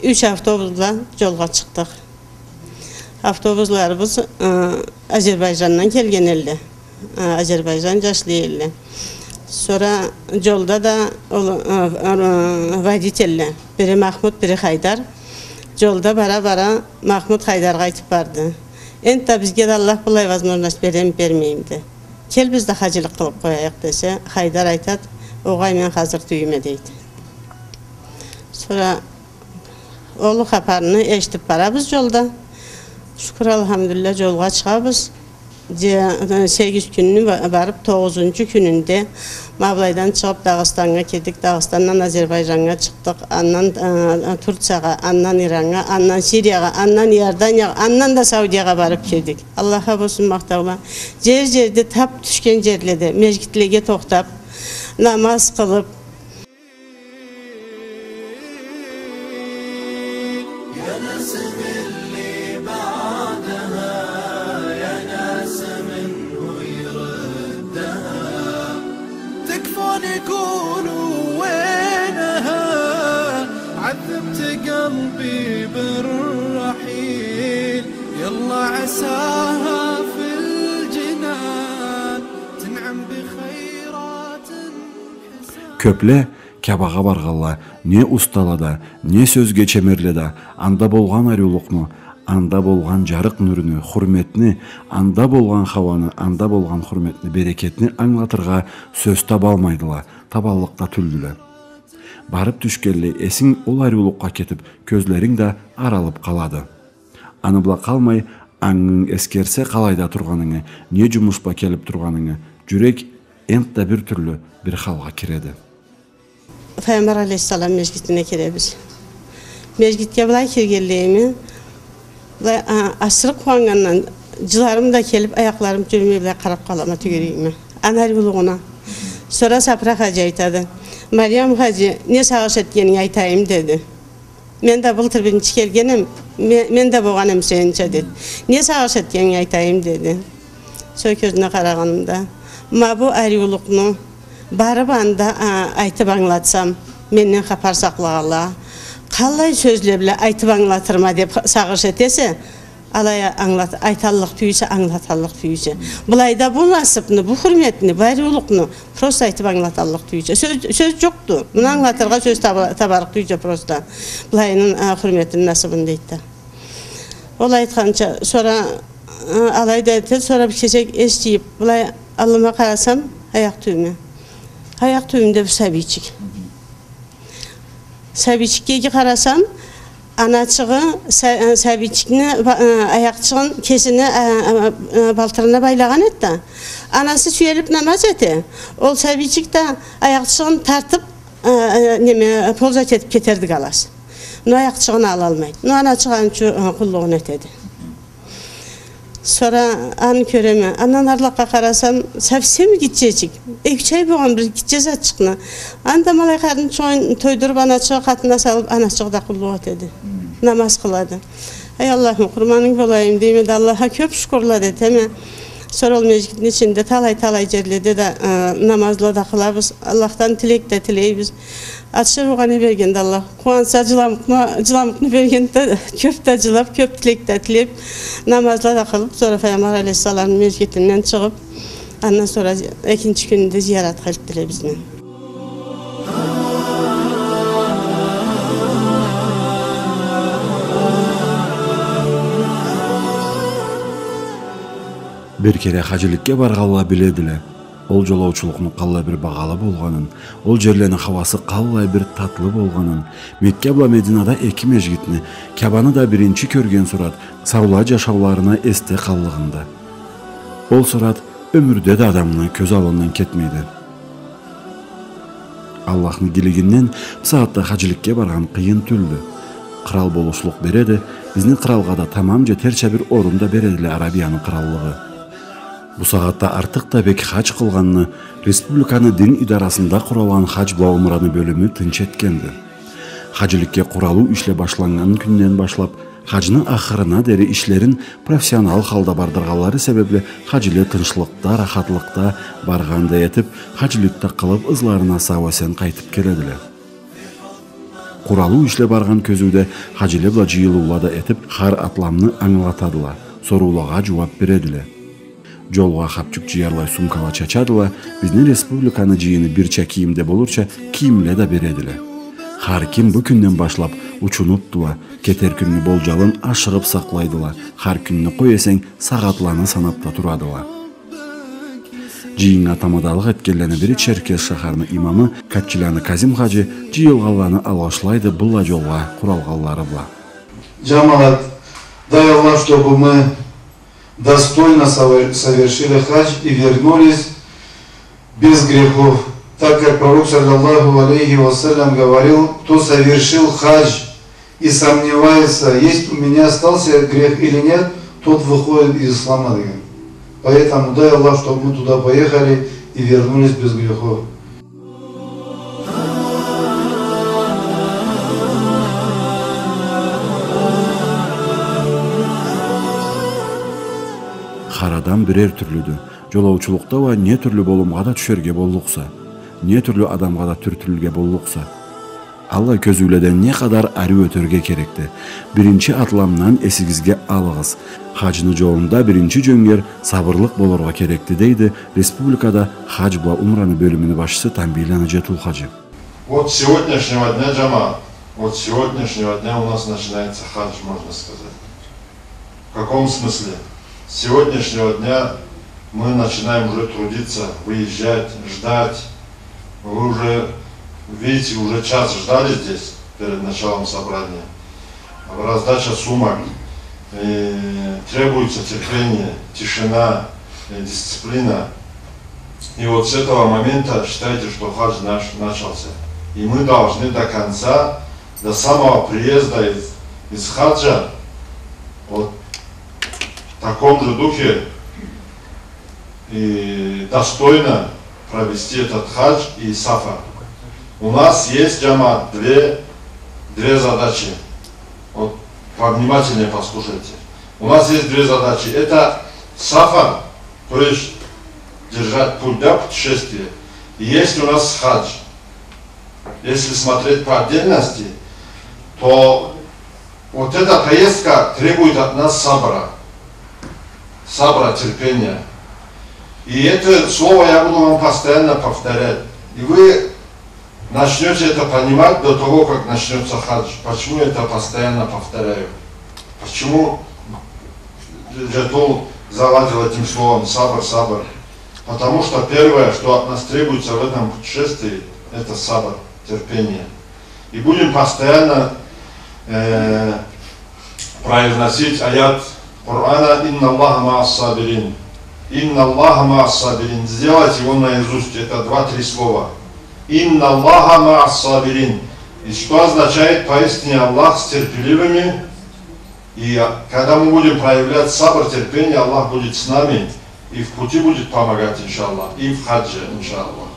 юч автобус бла жолгъа чыкъдыкъ. Автобусларыбыз, ы, Азербайжандан келген элле. Ы, Азербайжан жашлы элле. Сора жолда да ол, ы, ы, водительле, бири Махмуд, бири Хайдар. Жолда бара-бара Махмуд Хайдаргъа айтып барды. Энтда бизге да Аллах былай возможность береми, бермейми да. Кел, биз да хажылыкъ къылып къояйыкъ десе, Хайдар айтат, огъай, мен хазыр тюйюлме, дейди. Сора ол хапарны эшитип барабыз жолда. Шукур, алхамдулиллах, жолгъа чыгъабыз. Же, сегиз кюнню ба-, барып, тогъузунчу кюнюнде ма былайдан чыгъып Дагъыстаннга кирдик, Дагъыстандан Азербайжаннга чыкъдыкъ, андан, э, Турциягъа, андан Ираннга, андан Сириягъа, андан Иорданиягъа, андан да Саудиягъа барып кирдик. Аллахха болсун махтаула. Жер-жерде, тап тюшген жерледе, межгитлеге тохтап, намаз къылып, يا ناس من اللي بعدها، يا ناس من هو يردها. تكفون يقولوا وينها، عذبت قلبي بالرحيل. يلا عساها في الجنان تنعم بخيرات حسان. Кёпле Кябагъа баргъанла, не устала да, не сёзге чемерле да, анда болгъан ариулукъну, анда болгъан жарыкъ нюрню, хурметни, анда болгъан хауаны, анда болгъан хурметни, берекетни ангылатыргъа сёз табалмайдыла, табаллыкъ да тюлдюле. Барып тюшгенлей, эсинг ол ариулукъгъа кетип, кёзлеринг да аралып къалады. Аны бла къалмай, ангынг эсгерсе къалайда тургъанынгы, не жумуш бла келип тургъанынгы, жюрек энтда бир тюрлю бир халгъа киреди. Файгъамбар алейхиссалам межгитине киребиз. Межгитге былай киргенлейиме, былай, а, асыры къууаннгандан жыларым да келип, аякъларым жюрюмей, былай къарап къалама тёгерегиме. Аны ариулугъуна. Сора Сапра хажи айтады: «Мариям хажи, не сагъыш этгенинги айтайым», — деди. «Мен да былтыр биринчи келгенем, ме-, мен да болгъан эм сенича», — деди. «Не сагъыш этгенинги айтайым», — деди. Сора кёзюне къарагъанымда, ма бу ариулукъну барып анда, а, айтып ангылатсам, менден хапар сакълагъанла, къаллай сёзле бла айтып ангылатырма деп сагъыш этесе, алай а-, ангылат-, айталлыкъ тюйюлсе, ангылаталлыкъ тюйюлсе. Былайда бу насыпны, бу хурметни, бу ариулукъну просто айтып ангылаталлыкъ тюйюлсе. Сёз, сёз жокъду. Муну ангылатыргъа сёз таба-, табарыкъ тюйюлсе просто. Былайынын, а, хурметин, насыбын, дейди да. Ол айтханча, сора, а, алай да этеди, сора бир кесек эс жыйып, былай аллыма къарасам, аякъ тюбюме. Аякъ тюбюмде бир сабийчик. Сабийчикге иги къарасам, аначыгъы са-, э, сабийчикни ба-, э, аякъчыгъын кесини, э, э, э, балтырына байлагъан эди да. Анасы сюелип намаз эте. Ол сабийчик да аякъчыгъын тартып, э, э, неме, ползать этип кетерди алас. Но аякъчыгъын алалмайды. Но аначыгъы аны ючюн, э, къуллугъун этеди. Сора аны кёреме. Андан арлакъгъа къарасам, совсем гитчечик. Эки-юч ай болгъан бир гитче затчыкъны. Аны да ма алай къарны чойун тойдуруп, аначыгъы къатына салып, аначыгъы да къуллукъ этеди. Намаз къылады. Ай Аллахым, къурманынг болайым, дейме да, Аллахха кёп шукурла да этеме. Сора ол межгитни ичинде талай-талай жерледе да, э, намазла да къылабыз. Аллахдан тилек да тилейбиз. Ачы ругъуну бергенди Аллах. Къууанса, жыламукъну, жыламукъну бергенди да, кёп да жылап, кёп тилек да тилеп, намазла да къылып, сора Файгъамбар алейхиссаламны межгитинден чыгъып, андан сора экинчи кюнюнде зияратха элтдиле бизни. Бир кере хаджиликге баргъанла биледиле. Ол жолоучулукъну къаллай бир багъалы болгъанын, ол жерлени хауасы къаллай бир татлы болгъанын, Мекка бла Мединада эки межгитни, Кябаны да биринчи кёрген сурат саулай жашауларына эсде къаллыгъында. Ол сурат ёмюрде да адамны кёз аллындан кетмейди. Аллахны игилигинден бусагъатда хаджиликге баргъан къыйын тюлдю. Къырал болушлукъ береди, бизни къыралгъа да тамам жетерча бир орун да бередиле Арабияны къыраллыгъы. Бусагъатда артыкъ да бек хадж къылгъанны республиканы дин идарасында къуралгъан хадж бла умраны бёлюмю тынч этгенди. Хаджиликге къуралыу ишле башланнган кюнден башлап, хаджны ахырына дери ишлерин профессионал халда бардыргъанлары себебли, хаджиле тынчлыкъда, рахатлыкъда баргъан да этип, хаджиликде къылып, ызларына сау-эсен къайтып келедиле. Къуралыу ишле баргъан кёзюуде хаджиле бла джыйылыула да этип, хар атламны ангылатадыла, соруулагъа джууап бередиле. Джолгъа хапчюк джыярлай сумкала чачадыла, бизни республиканы джыйыны бирча кийимде болурча кийимле да бередиле. Хар ким бу кюнден башлап учунупдула, кетер кюнню болджалын ашыгъып сакълайдыла, хар кюнню къой эсенг, сагъатланы санап да турадыла. Джыйыннга тамадалыкъ этгенлени бири Черкес шахарны имамы Катчиланы Казим хаджи джыйылгъанланы алгъышлайды быллай джолгъа къуралгъанлары бла. Джамагъат, дай Аллах, чтобы мы достойно сове-, совершили хадж и вернулись без грехов, так как Пророк, саллаллаху алейхи ва саллям, говорил: «Кто совершил хадж и сомневается, есть у меня остался грех или нет, тот выходит из ислама», деген. Поэтому дай Аллах, чтобы мы туда поехали и вернулись без грехов. Хар адам бирер тюрлюдю. Джолоучулукъда уа не тюрлю болумгъа да тюшерге боллукъса, не тюрлю адамгъа да тюртюлюрге боллукъса. Аллай кёзюуледен не къадар ариу ётерге керекди. Биринчи атламдан эсигизге алыгъыз. Хаджны джолунда биринчи джёнгер сабырлыкъ болургъа керекди, дейди республикада хадж бла умраны бёлюмюню башчысы Тамбийланы Джетул хаджи. Вот с сегодняшнего дня, джамагъат, вот с сегодняшнего дня у нас начинается хадж, можно сказать. В каком смысле? С сегодняшнего дня мы начинаем уже трудиться, выезжать, ждать. Вы уже, видите, уже час ждали здесь перед началом собрания. Раздача сумок. Э, требуется терпение, тишина, э, дисциплина. И вот с этого момента считайте, что хадж наш начался. И мы должны до конца, до самого приезда из, из хаджа, вот в таком же духе и достойно провести этот хадж и сафар. У нас есть, джамагъат, две, две задачи. Вот повнимательнее послушайте. У нас есть две задачи. Это сафар, то есть держать путь, да, путешествие. И есть у нас хадж. Если смотреть по отдельности, то вот эта поездка требует от нас сабра. Сабра, терпения. И это слово я буду вам постоянно повторять. И вы начнёте это понимать до того, как начнётся хадж. Почему я это постоянно повторяю? Почему Джетул завладел этим словом сабр, сабр? Потому что первое, что от нас требуется в этом путешествии, это сабр, терпение. И будем постоянно, э, произносить аят Корана: «Инна Аллаха маа ас-сабирин». «Инна Аллаха маа ас-сабирин». Сделать его наизусть. Это два-три слова. «Инна Аллаха маа ас-сабирин». И что означает: «Поистине Аллах с терпеливыми». И, а, когда мы будем проявлять сабр, терпение, Аллах будет с нами и в пути будет помогать, иншаллах, и в хадже, иншаллах.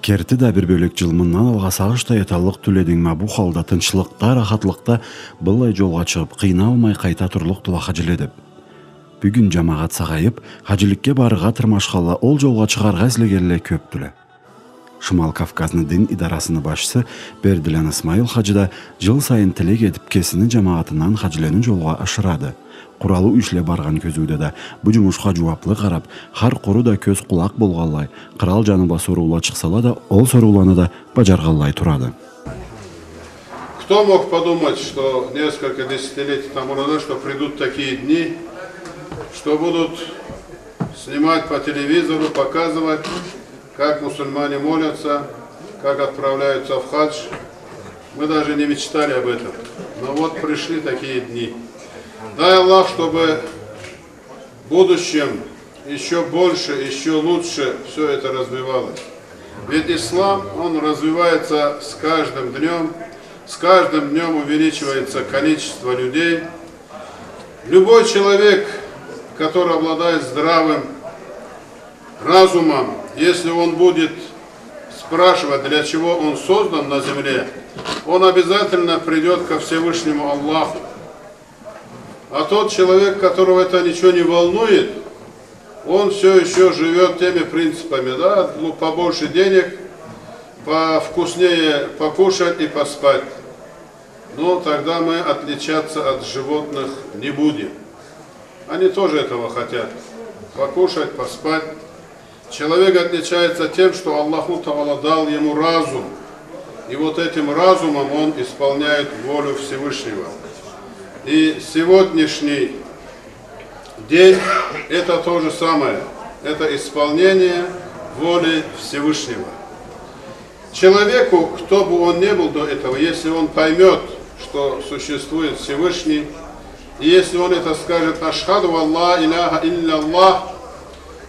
Керти да бир бёлек джыл мындан алгъа сагъыш да эталлыкъ тюл эдинг ма бу халда, тынчлыкъда, рахатлыкъда быллай джолгъа чыгъып, къыйналмай къайта турлукъдула хаджиле деп. Бюгюн джамагъат сагъайып, хаджиликге барыргъа тырмашханла, ол джолгъа чыгъаргъа излегенле кёпдюле. Шимал Кавказны дин идарасыны башчысы Бердиланы Исмаил хаджи да джыл сайын тилек этип, кесини джамагъатындан хаджилени джолгъа ашырады. Къуралыу ишле баргъан кёзюуде да бу джумушха джууаплы къарап, хар къуру да кёз-къулакъ болгъанлай, кърал джаны бла соруула чыкъсала да, ол сорууланы да баджаргъанлай турады. Кто мог подумать, что несколько десятилетий тому назад, что придут такие дни, что будут снимать по телевизору, показывать, как мусульмане молятся, как отправляются в хадж. Мы даже не мечтали об этом. Но вот пришли такие дни. Дай Аллах, чтобы в будущем ещё больше, ещё лучше всё это развивалось. Ведь ислам, он развивается с каждым днём, с каждым днём увеличивается количество людей. Любой человек, который обладает здравым разумом, если он будет спрашивать, для чего он создан на земле, он обязательно придёт ко Всевышнему Аллаху. А тот человек, которого это ничего не волнует, он всё ещё живёт теми принципами, да, ну, побольше денег, повкуснее покушать и поспать. Ну, тогда мы отличаться от животных не будем. Они тоже этого хотят. Покушать, поспать. Человек отличается тем, что Аллаху Таала дал ему разум. И вот этим разумом он исполняет волю Всевышнего. И сегодняшний день — это то же самое. Это исполнение воли Всевышнего. Человеку, кто бы он ни был до этого, если он поймёт, что существует Всевышний, и если он это скажет: «Ашхаду ан ла иляха илляллах»,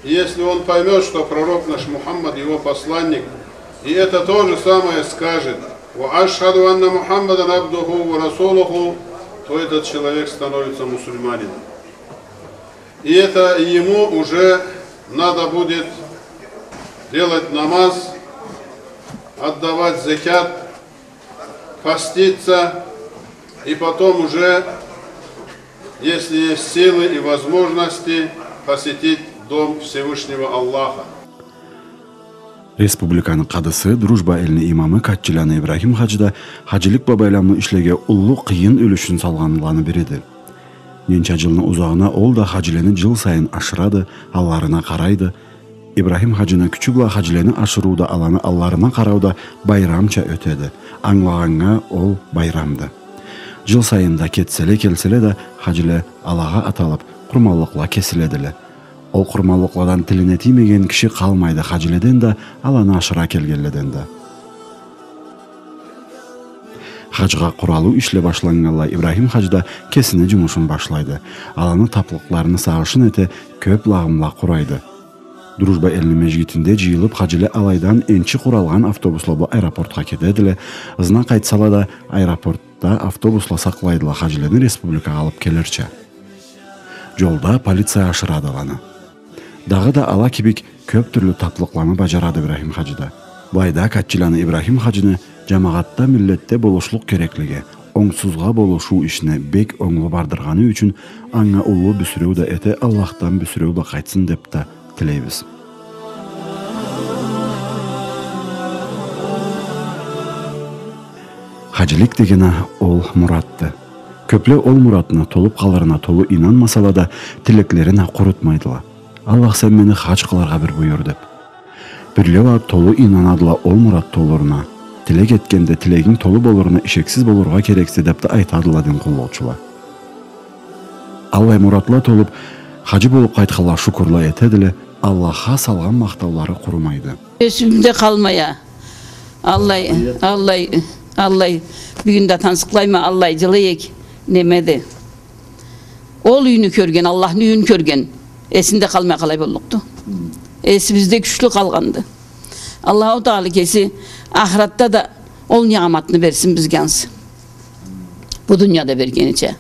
и если он поймёт, что пророк наш Мухаммад — его посланник, и это то же самое скажет: «Ва ашхаду анна Мухаммадан абдуху ва расулуху», то этот человек становится мусульманином. И это ему уже надо будет делать намаз, отдавать закят, поститься и потом уже, если есть силы и возможности, посетить дом Всевышнего Аллаха. Республиканы къадысы, Дружба элни имамы Катчиланы Ибрахим хаджи да хаджилик бла байламлы ишлеге уллу къыйын юлюшюн салгъанланы бириди. Ненча джылны узагъына ол да хаджилени джыл сайын ашырады, алларына къарайды. Ибрахим хаджини кючю бла хаджилени ашырыу да, аланы алларына къарау да байрамча ётеди. Ангылагъаннга ол байрамды. Джыл сайын да, кетселе-келселе да, хаджиле алагъа аталыб, къурманлыкъла кесиледиле. Ол къурманлыкъладан тилине тиймеген киши къалмайды, хаджиледен да, аланы ашыра келгенледен да. Хаджгъа къуралыу ишле башланнганлай, Ибрахим хадж да кесини джумушун башлайды. Аланы таблыкъларыны сагъышын эте, кёб лагъымла къурайды. Дружба элни межгитинде джыйылыб, хаджиле алайдан энчи къуралгъан автобусла бла аэропортха кетедиле. Ызына къайтсала да, аэропортда автобусла сакълайдыла хаджилени республикагъа алыб келирча. Джолда полиция ашырады аланы. Дагъыда ала кибик кёб тюрлю таблыкъланы баджарады Ибрахим хаджи да. Былайда Катчиланы Ибрахим хаджини джамагъатда, миллетде болушлукъ кереклиги, онгсузгъа болушуу ишине бек онглу бардыргъаны ючюн анга уллу бюсюреу да эте, Аллахдан бюсюреу бла къайтсын деб да тилейбиз. Хаджилик деген а ол муратды. Кёбле ол муратны толуб къалырына толу ийнанмасала да, тилеклерин а къурутмайдыла. «Аллах, сен мени хадж къылыргъа бир буюр», — деб. Бирлеу а толу ийнанадыла ол мурат толуруна. Тилек этгенде, тилегинг толу болуруна ишексиз болургъа керексе, деб да айтадыла дин къуллукъчула. Аллай муратла толуб, хаджи болуб къайтханла шукурла этедиле, Аллахха салгъан махтаулары къурумайды. Эсимде къалмай а. Аллай, аллай, аллай. Бюгюн да тансыкълайма, аллай джылы эк, немеди. Ол юйню кёрген, Аллахны юйюн кёрген. Эсинде къалмай къалай боллукъду? Эсибизде кючлю къалгъанды. Аллаху Таала кеси ахыратда да ол ниъматны берсин бизге ансы. Бу дунияда бергенича.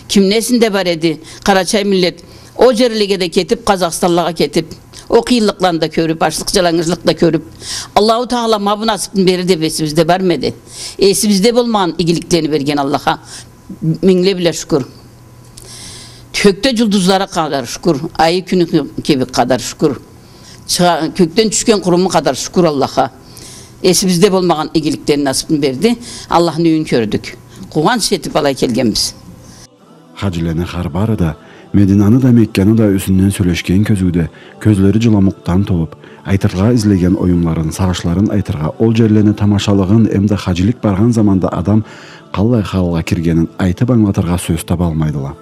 Кимни эсинде бар эди, къарачай миллет ол джерлеге да кетиб, Къазахстанлагъа кетиб, ол къыйынлыкъланы да кёрюб, ачлыкъ, джаланнгычлыкъ да кёрюб, Аллаху Таала ма бу насыбны берир деб эсибизде бармы эди? Эсибизде болмагъан игиликлени берген Аллахха мингле бла шукур. Кёкде джулдузлары къадар шукур, айы, кюню кибик къадар шукур. Чыгъа-, кёкден тюшген къуруму къадар шукур Аллахха. Эсибизде болмагъан игиликлени насыбны берди. Аллахны юйюн кёрдюк. Къууанч этиб алай келгенбиз. Хаджилени хар бары да, Мединаны да, Мекканы да юсюнден сёлешген кёзюуде, кёзлери джыламукъдан толуб, айтыргъа излеген оюмларын, сагъышларын айтыргъа, ол джерлени тамашалыгъын эмда хаджилик баргъан заманда адам къаллай халгъа киргенин айтыб ангылатыргъа сёз табалмайдыла.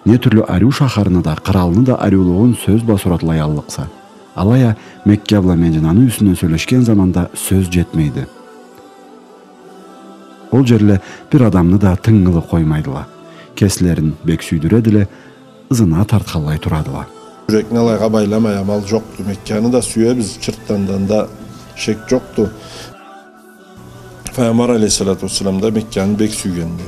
Не тюрлю ариу шахарны да, къыралны да ариулугъун сёз бла суратлаяллыкъса. Алай а Мекка бла Мединаны юсюнден сёлешген заманда сёз джетмейди. Ол джерле бир адамны да тынгылы къоймайдыла. Кеслерин бек сюйдюредиле, ызына тартханлай турадыла. Джюрекни алайгъа байламай амал джокъду. Мекканы да сюебиз, чыртдан да шек джокъду. Файгъамбар алейхиссалату уассалам да Мекканы бек сюйгенди.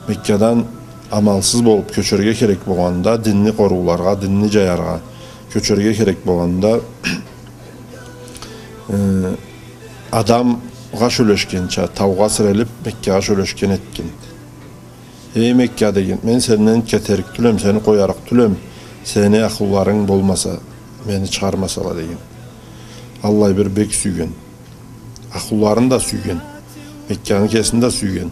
Меккадан Амалсыз болуп кёчерге керек болгъанда, динни къорууларгъа, динни джаяргъа кёчерге керек болгъанда, э, адамгъа сёлешгенча, таугъа сирелип, Меккагъа сёлешген этген. Эй Мекка, деген, мен сенден кетерик тюлем, сени къоярыкъ тюлем, сени ахлуларынг болмаса, мени чыгъармасала, деген. Аллай бир бек сюйген. Ахлуларын да сюйген. Мекканы кесин да сюйген.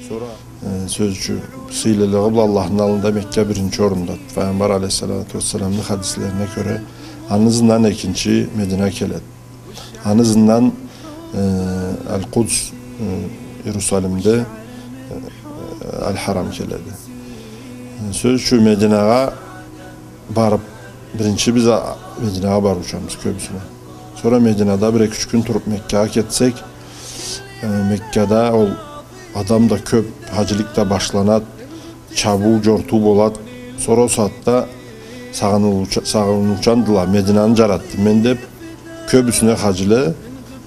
Сора, э, сёз ючюн, сыйлылыгъы бла Аллахны аллында Мекка биринчи орунда. Файгъамбар алейхиссалату уассаламны хадислерине кёре, аны ызындан экинчи Медина келеди. Аны ызындан, э, Аль-Къудс, э, Иерусалимде, э, Аль-Харам келеди. Э, сёз ючюн, Мединагъа барып, биринчи биз а-, Мединагъа барыучабыз кёбюсюне. Сора Мединада бир эки-юч кюн туруп Меккагъа кетсек, э, Меккада ол адам да кёп, хаджилик да башланады, чабыу, джортуу болады. Сора ол сагъатда сагъынылыуча-, сагъынылыучандыла, Мединаны джаратдым мен деп, кёбюсюне хаджиле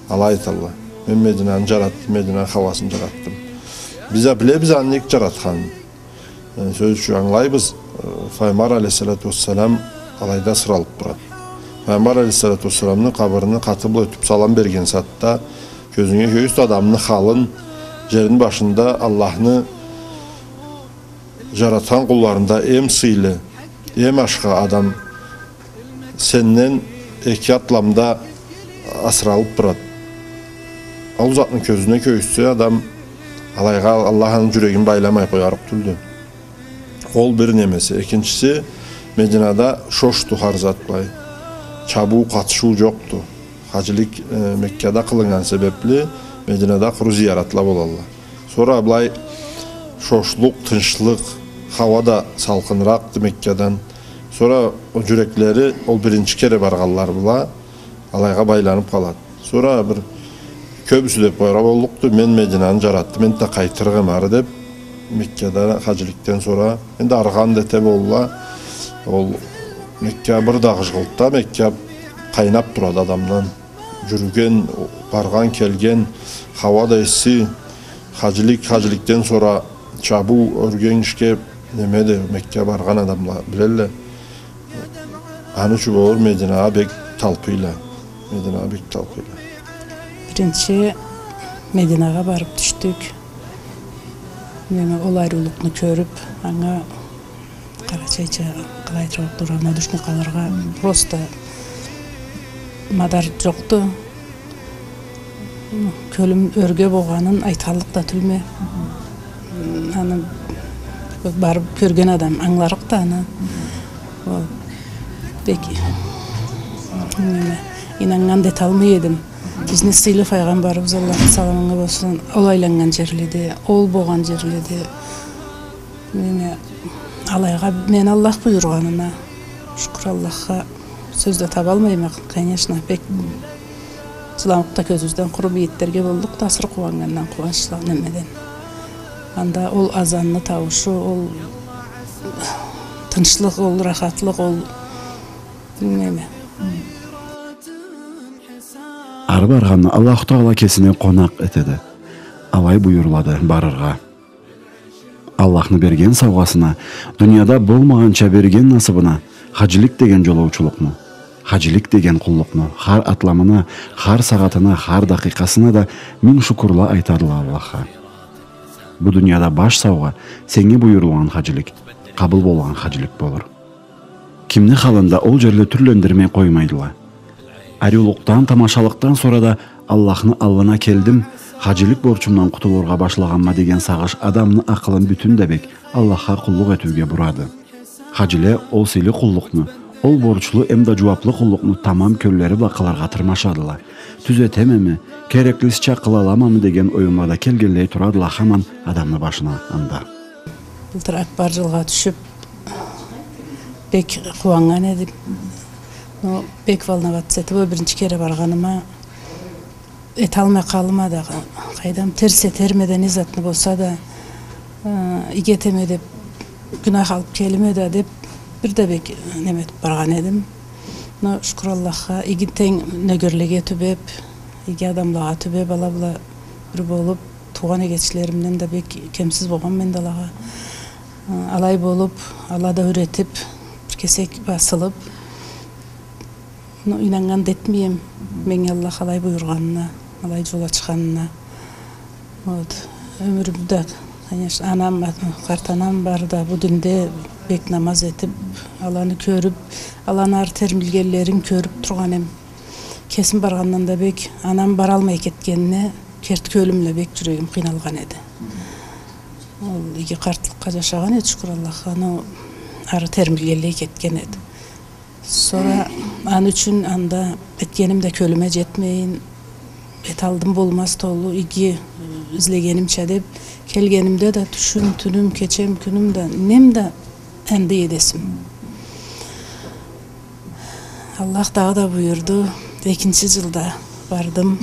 алай айталла. Мен Мединаны джаратдым, Мединаны хауасын джаратдым. Биз а билебиз аны нек джаратханын. Э, сёз ючюн, ангылайбыз, э, Файгъамбар алейхиссалату уассалам алайда асыралып турады. Файгъамбар алейхиссалату уассаламны къабырыны къаты бла ётюп салам берген сагъатда кёзюнге кёргюзтю адамны халын, джерни башында Аллахны джаратхан къулларында эм сыйлы, эм ашхы адам сенден эки атламда асыралып турады. Ол затны кёзюне кёргюзтсе адам, алайгъа Аллах аны джюрегин байламай къоярыкъ тюлдю. Ол бир немеси. Экинчиси, Мединада шошду хар зат былай. Чабыу, къатышыу джокъду. Хаджилик, э, Меккада къылыннган себепли, Мединада къуру зияратла болалла. Сора былай шошлукъ, тынчлыкъ, хауа да салкъыныракъды Меккадан. Сора ол джюреклери ол биринчи кере баргъанла бла алайгъа байланып къалады. Сора бир кёбюсю деп къояргъа боллукъду, мен Мединаны джаратдым, мен да къайтырыкъ эм ары деп, Меккада хаджиликден сора, энди арыгъан да эте болла. Ол Мекка бир да къыжгъылтда, Мекка къайнап турады адамдан. Джюрюген, баргъан, келген, хауа да исси, хаджилик, хаджиликден сора чабыу, ёрге ишге, неме да, Мекка баргъан адамла билелле. Аны ючюн болур, Мединагъа бек талпыйла. Мединагъа бек талпыйла. Биринчи Мединагъа барып тюшдюк. Неме, ол ариулукъну кёрюп, анга къарачайча къалай айтырыкъды, равнодушный къалыргъа просто мадар джокъду. Кёлюм ёрге болгъанын айтханлыкъ да тюлме. Аны барып кёрген адам ангыларыкъды аны. Ол бек, неме, ийнаннган да эталмай эдим. Бизни сыйлы файгъамбарыбыз, Аллахны саламы анга болсун, ол айланнган джерледе, ол болгъан джерледе. Неме, алайгъа мени Аллах буюргъанына шукур Аллахха, сёз да табалмайма, конечно, бек джыламукъ да кёзюбюзден къуру бийитдирге боллукъду, асыры къууаннгандан, къууанчла, немеден. Анда ол азанны тауушу, ол тынчлыкъ, ол рахатлыкъ, ол, билмейме. Ары баргъанны Аллаху Тагъала кесине къонакъ этеди. Алай буюрулады барыргъа. Аллахны берген саугъасына, дунияда болмагъанча берген насыбына, хаджилик деген джолоучулукъну, хаджилик деген къуллукъну хар атламына, хар сагъатына, хар дакъикъасына да минг шукурла айтадыла Аллахха. Бу дунияда баш саугъа сеннге буюрулгъан хаджилик, къабыл болгъан хаджилик болур. Кимни халын да ол джерле тюрлендирмей къоймайдыла. Ариулукъдан, тамашалыкъдан сора да Аллахны аллына келдим, хаджилик борчумдан къутулургъа башлагъанма деген сагъыш адамны акъылын бютюн да бек Аллахха къуллукъ этиуге бурады. Хаджиле ол сыйлы къуллукъну, ол борчлу эмда джууаплы къуллукъну тамам кёллери бла къылыргъа тырмашадыла. Тюзетемеми, кереклисича къыла аламамы деген оюмла да келгенлей турадыла хаман адамны башына анда. Былтыр Акбар джылгъа тюшюп, бек къууаннган эдим. Но бек волноваться этип, ол биринчи кере баргъаныма, эталмай къалдым а дагъы. Къайдам, терс этерме да, не затны болса да, э, иги этеме деп, гюнах алып келеме да деп, бир да бек неме этип баргъан эдим. Но шукур Аллахха, иги тенг нёгерлеге тюбеп, иги адамлагъа тюбеп, ала бла бир болуп, туугъан эгечлеримден да бек кемсиз болгъанма энди алагъа. Алай болуп, ала да юретип, бир кесек басылып, но, ийнаннган да этмейме, меннге Аллах алай буюргъанына, алай джол ачханына. Вот. Ёмюрюмде, конечно, анам, къарт анам бары да бу динде бек намаз этип, аланы кёрюп, аланы ары термилгенлерин кёрюп тургъан эм. Кесим баргъандан да бек, анам баралмай кетгенине керти кёлюм бла бек джюрегим къыйналгъан эди. Ол иги къартлыкъгъа джашагъан эди, шукур Аллахха, но ары термилгенлей кетген эди. Сора аны ючюн анда этгеним да кёлюме джетмейин, эталлыгъым болмаз толу, иги излегенимча деп, келгенимде да тюшюм, тюнюм, кечем, кюнюм да, нем да энди эдесим. Аллах дагъыда буюрду, экинчи джылда бардым.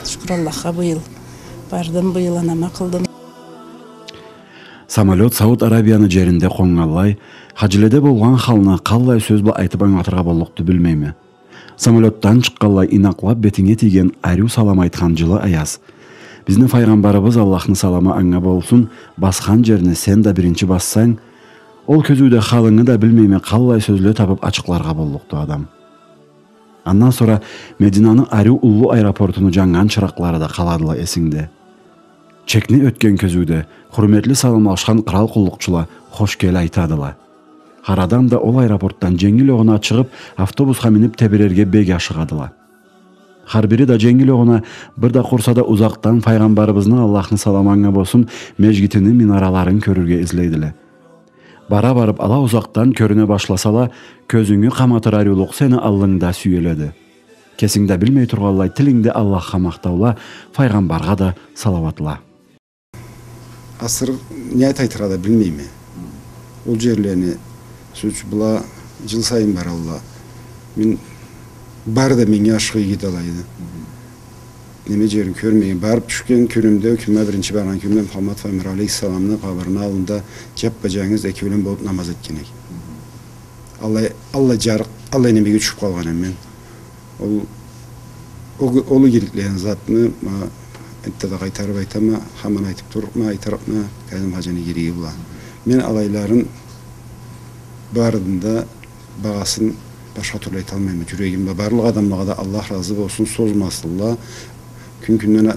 Шукур Аллахха, быйыл бардым, быйыл анама къылдым. Самолёт Сауд Арабияны джеринде къоннганлай, хаджиледе болгъан халны къаллай сёз бла айтып ангылатыргъа боллукъду, билмейме. Самолётдан чыкъгъанлай ийнакълап бетинге тийген ариу салам айтхан джылы Аяз. Бизни Файгъамбарыбыз, Аллахны саламы анга болсун, басхан джерни сен да биринчи бассанг, ол кёзюуде халынгы да билмейме къаллай сёзле табып ачыкъларгъа боллукъду адам. Андан сора Мединаны ариу уллу аэропортуну джаннган чыракълары да къаладыла эсингде. Чекни ётген кёзюуде хурметли саламлашхан кърал къуллукъчула хош кел айтадыла. Хар адам да ол аэропортдан дженгил огъуна чыгъып, автобусха минип тебирерге бек ашыгъадыла. Хар бири да дженгил огъуна бир да къурса да узакъдан Файгъамбарыбызны, Аллахны саламы анга болсун, межгитини минараларын кёрюрге излейдиле. Бара барып, ала узакъдан кёрюне башласала, кёзюнгю къаматыр ариулукъ сени аллынгда сюеледи. Кесинг да билмей тургъанлай, тилингде Аллахха махтаула, Файгъамбаргъа да салауатла. Асыры не айтыргъа да билмейме. Ол джерлени, сёз ючюн, была джыл сайын баралла. Мен, бары да меннге ашхы иги да алайды. Неме джерин кёрмейме. Барып тюшген кюнюмде, кюнюме биринчи баргъан кюнюмде Мухаммад Файгъамбар алейхиссаламны къабырыны аллында джаппа-джангыз экеулен болуп намаз этген эдик. Аллай, аллай джарыкъ, аллай немеге тюшюп къалгъан эм мен. Ол, ол, ол игиликлени затны, ма, энтта да къайтарып айтама, хаман айтып турурма, айтырыкъма, Кайзым хаджини игилиги бла. Мен алайларын барын да багъасын башха тюрлю айталмайма. Джюрегим бла барлыкъ адамлагъа да Аллах разы болсун, созмасынла. Кюн кюнден а-,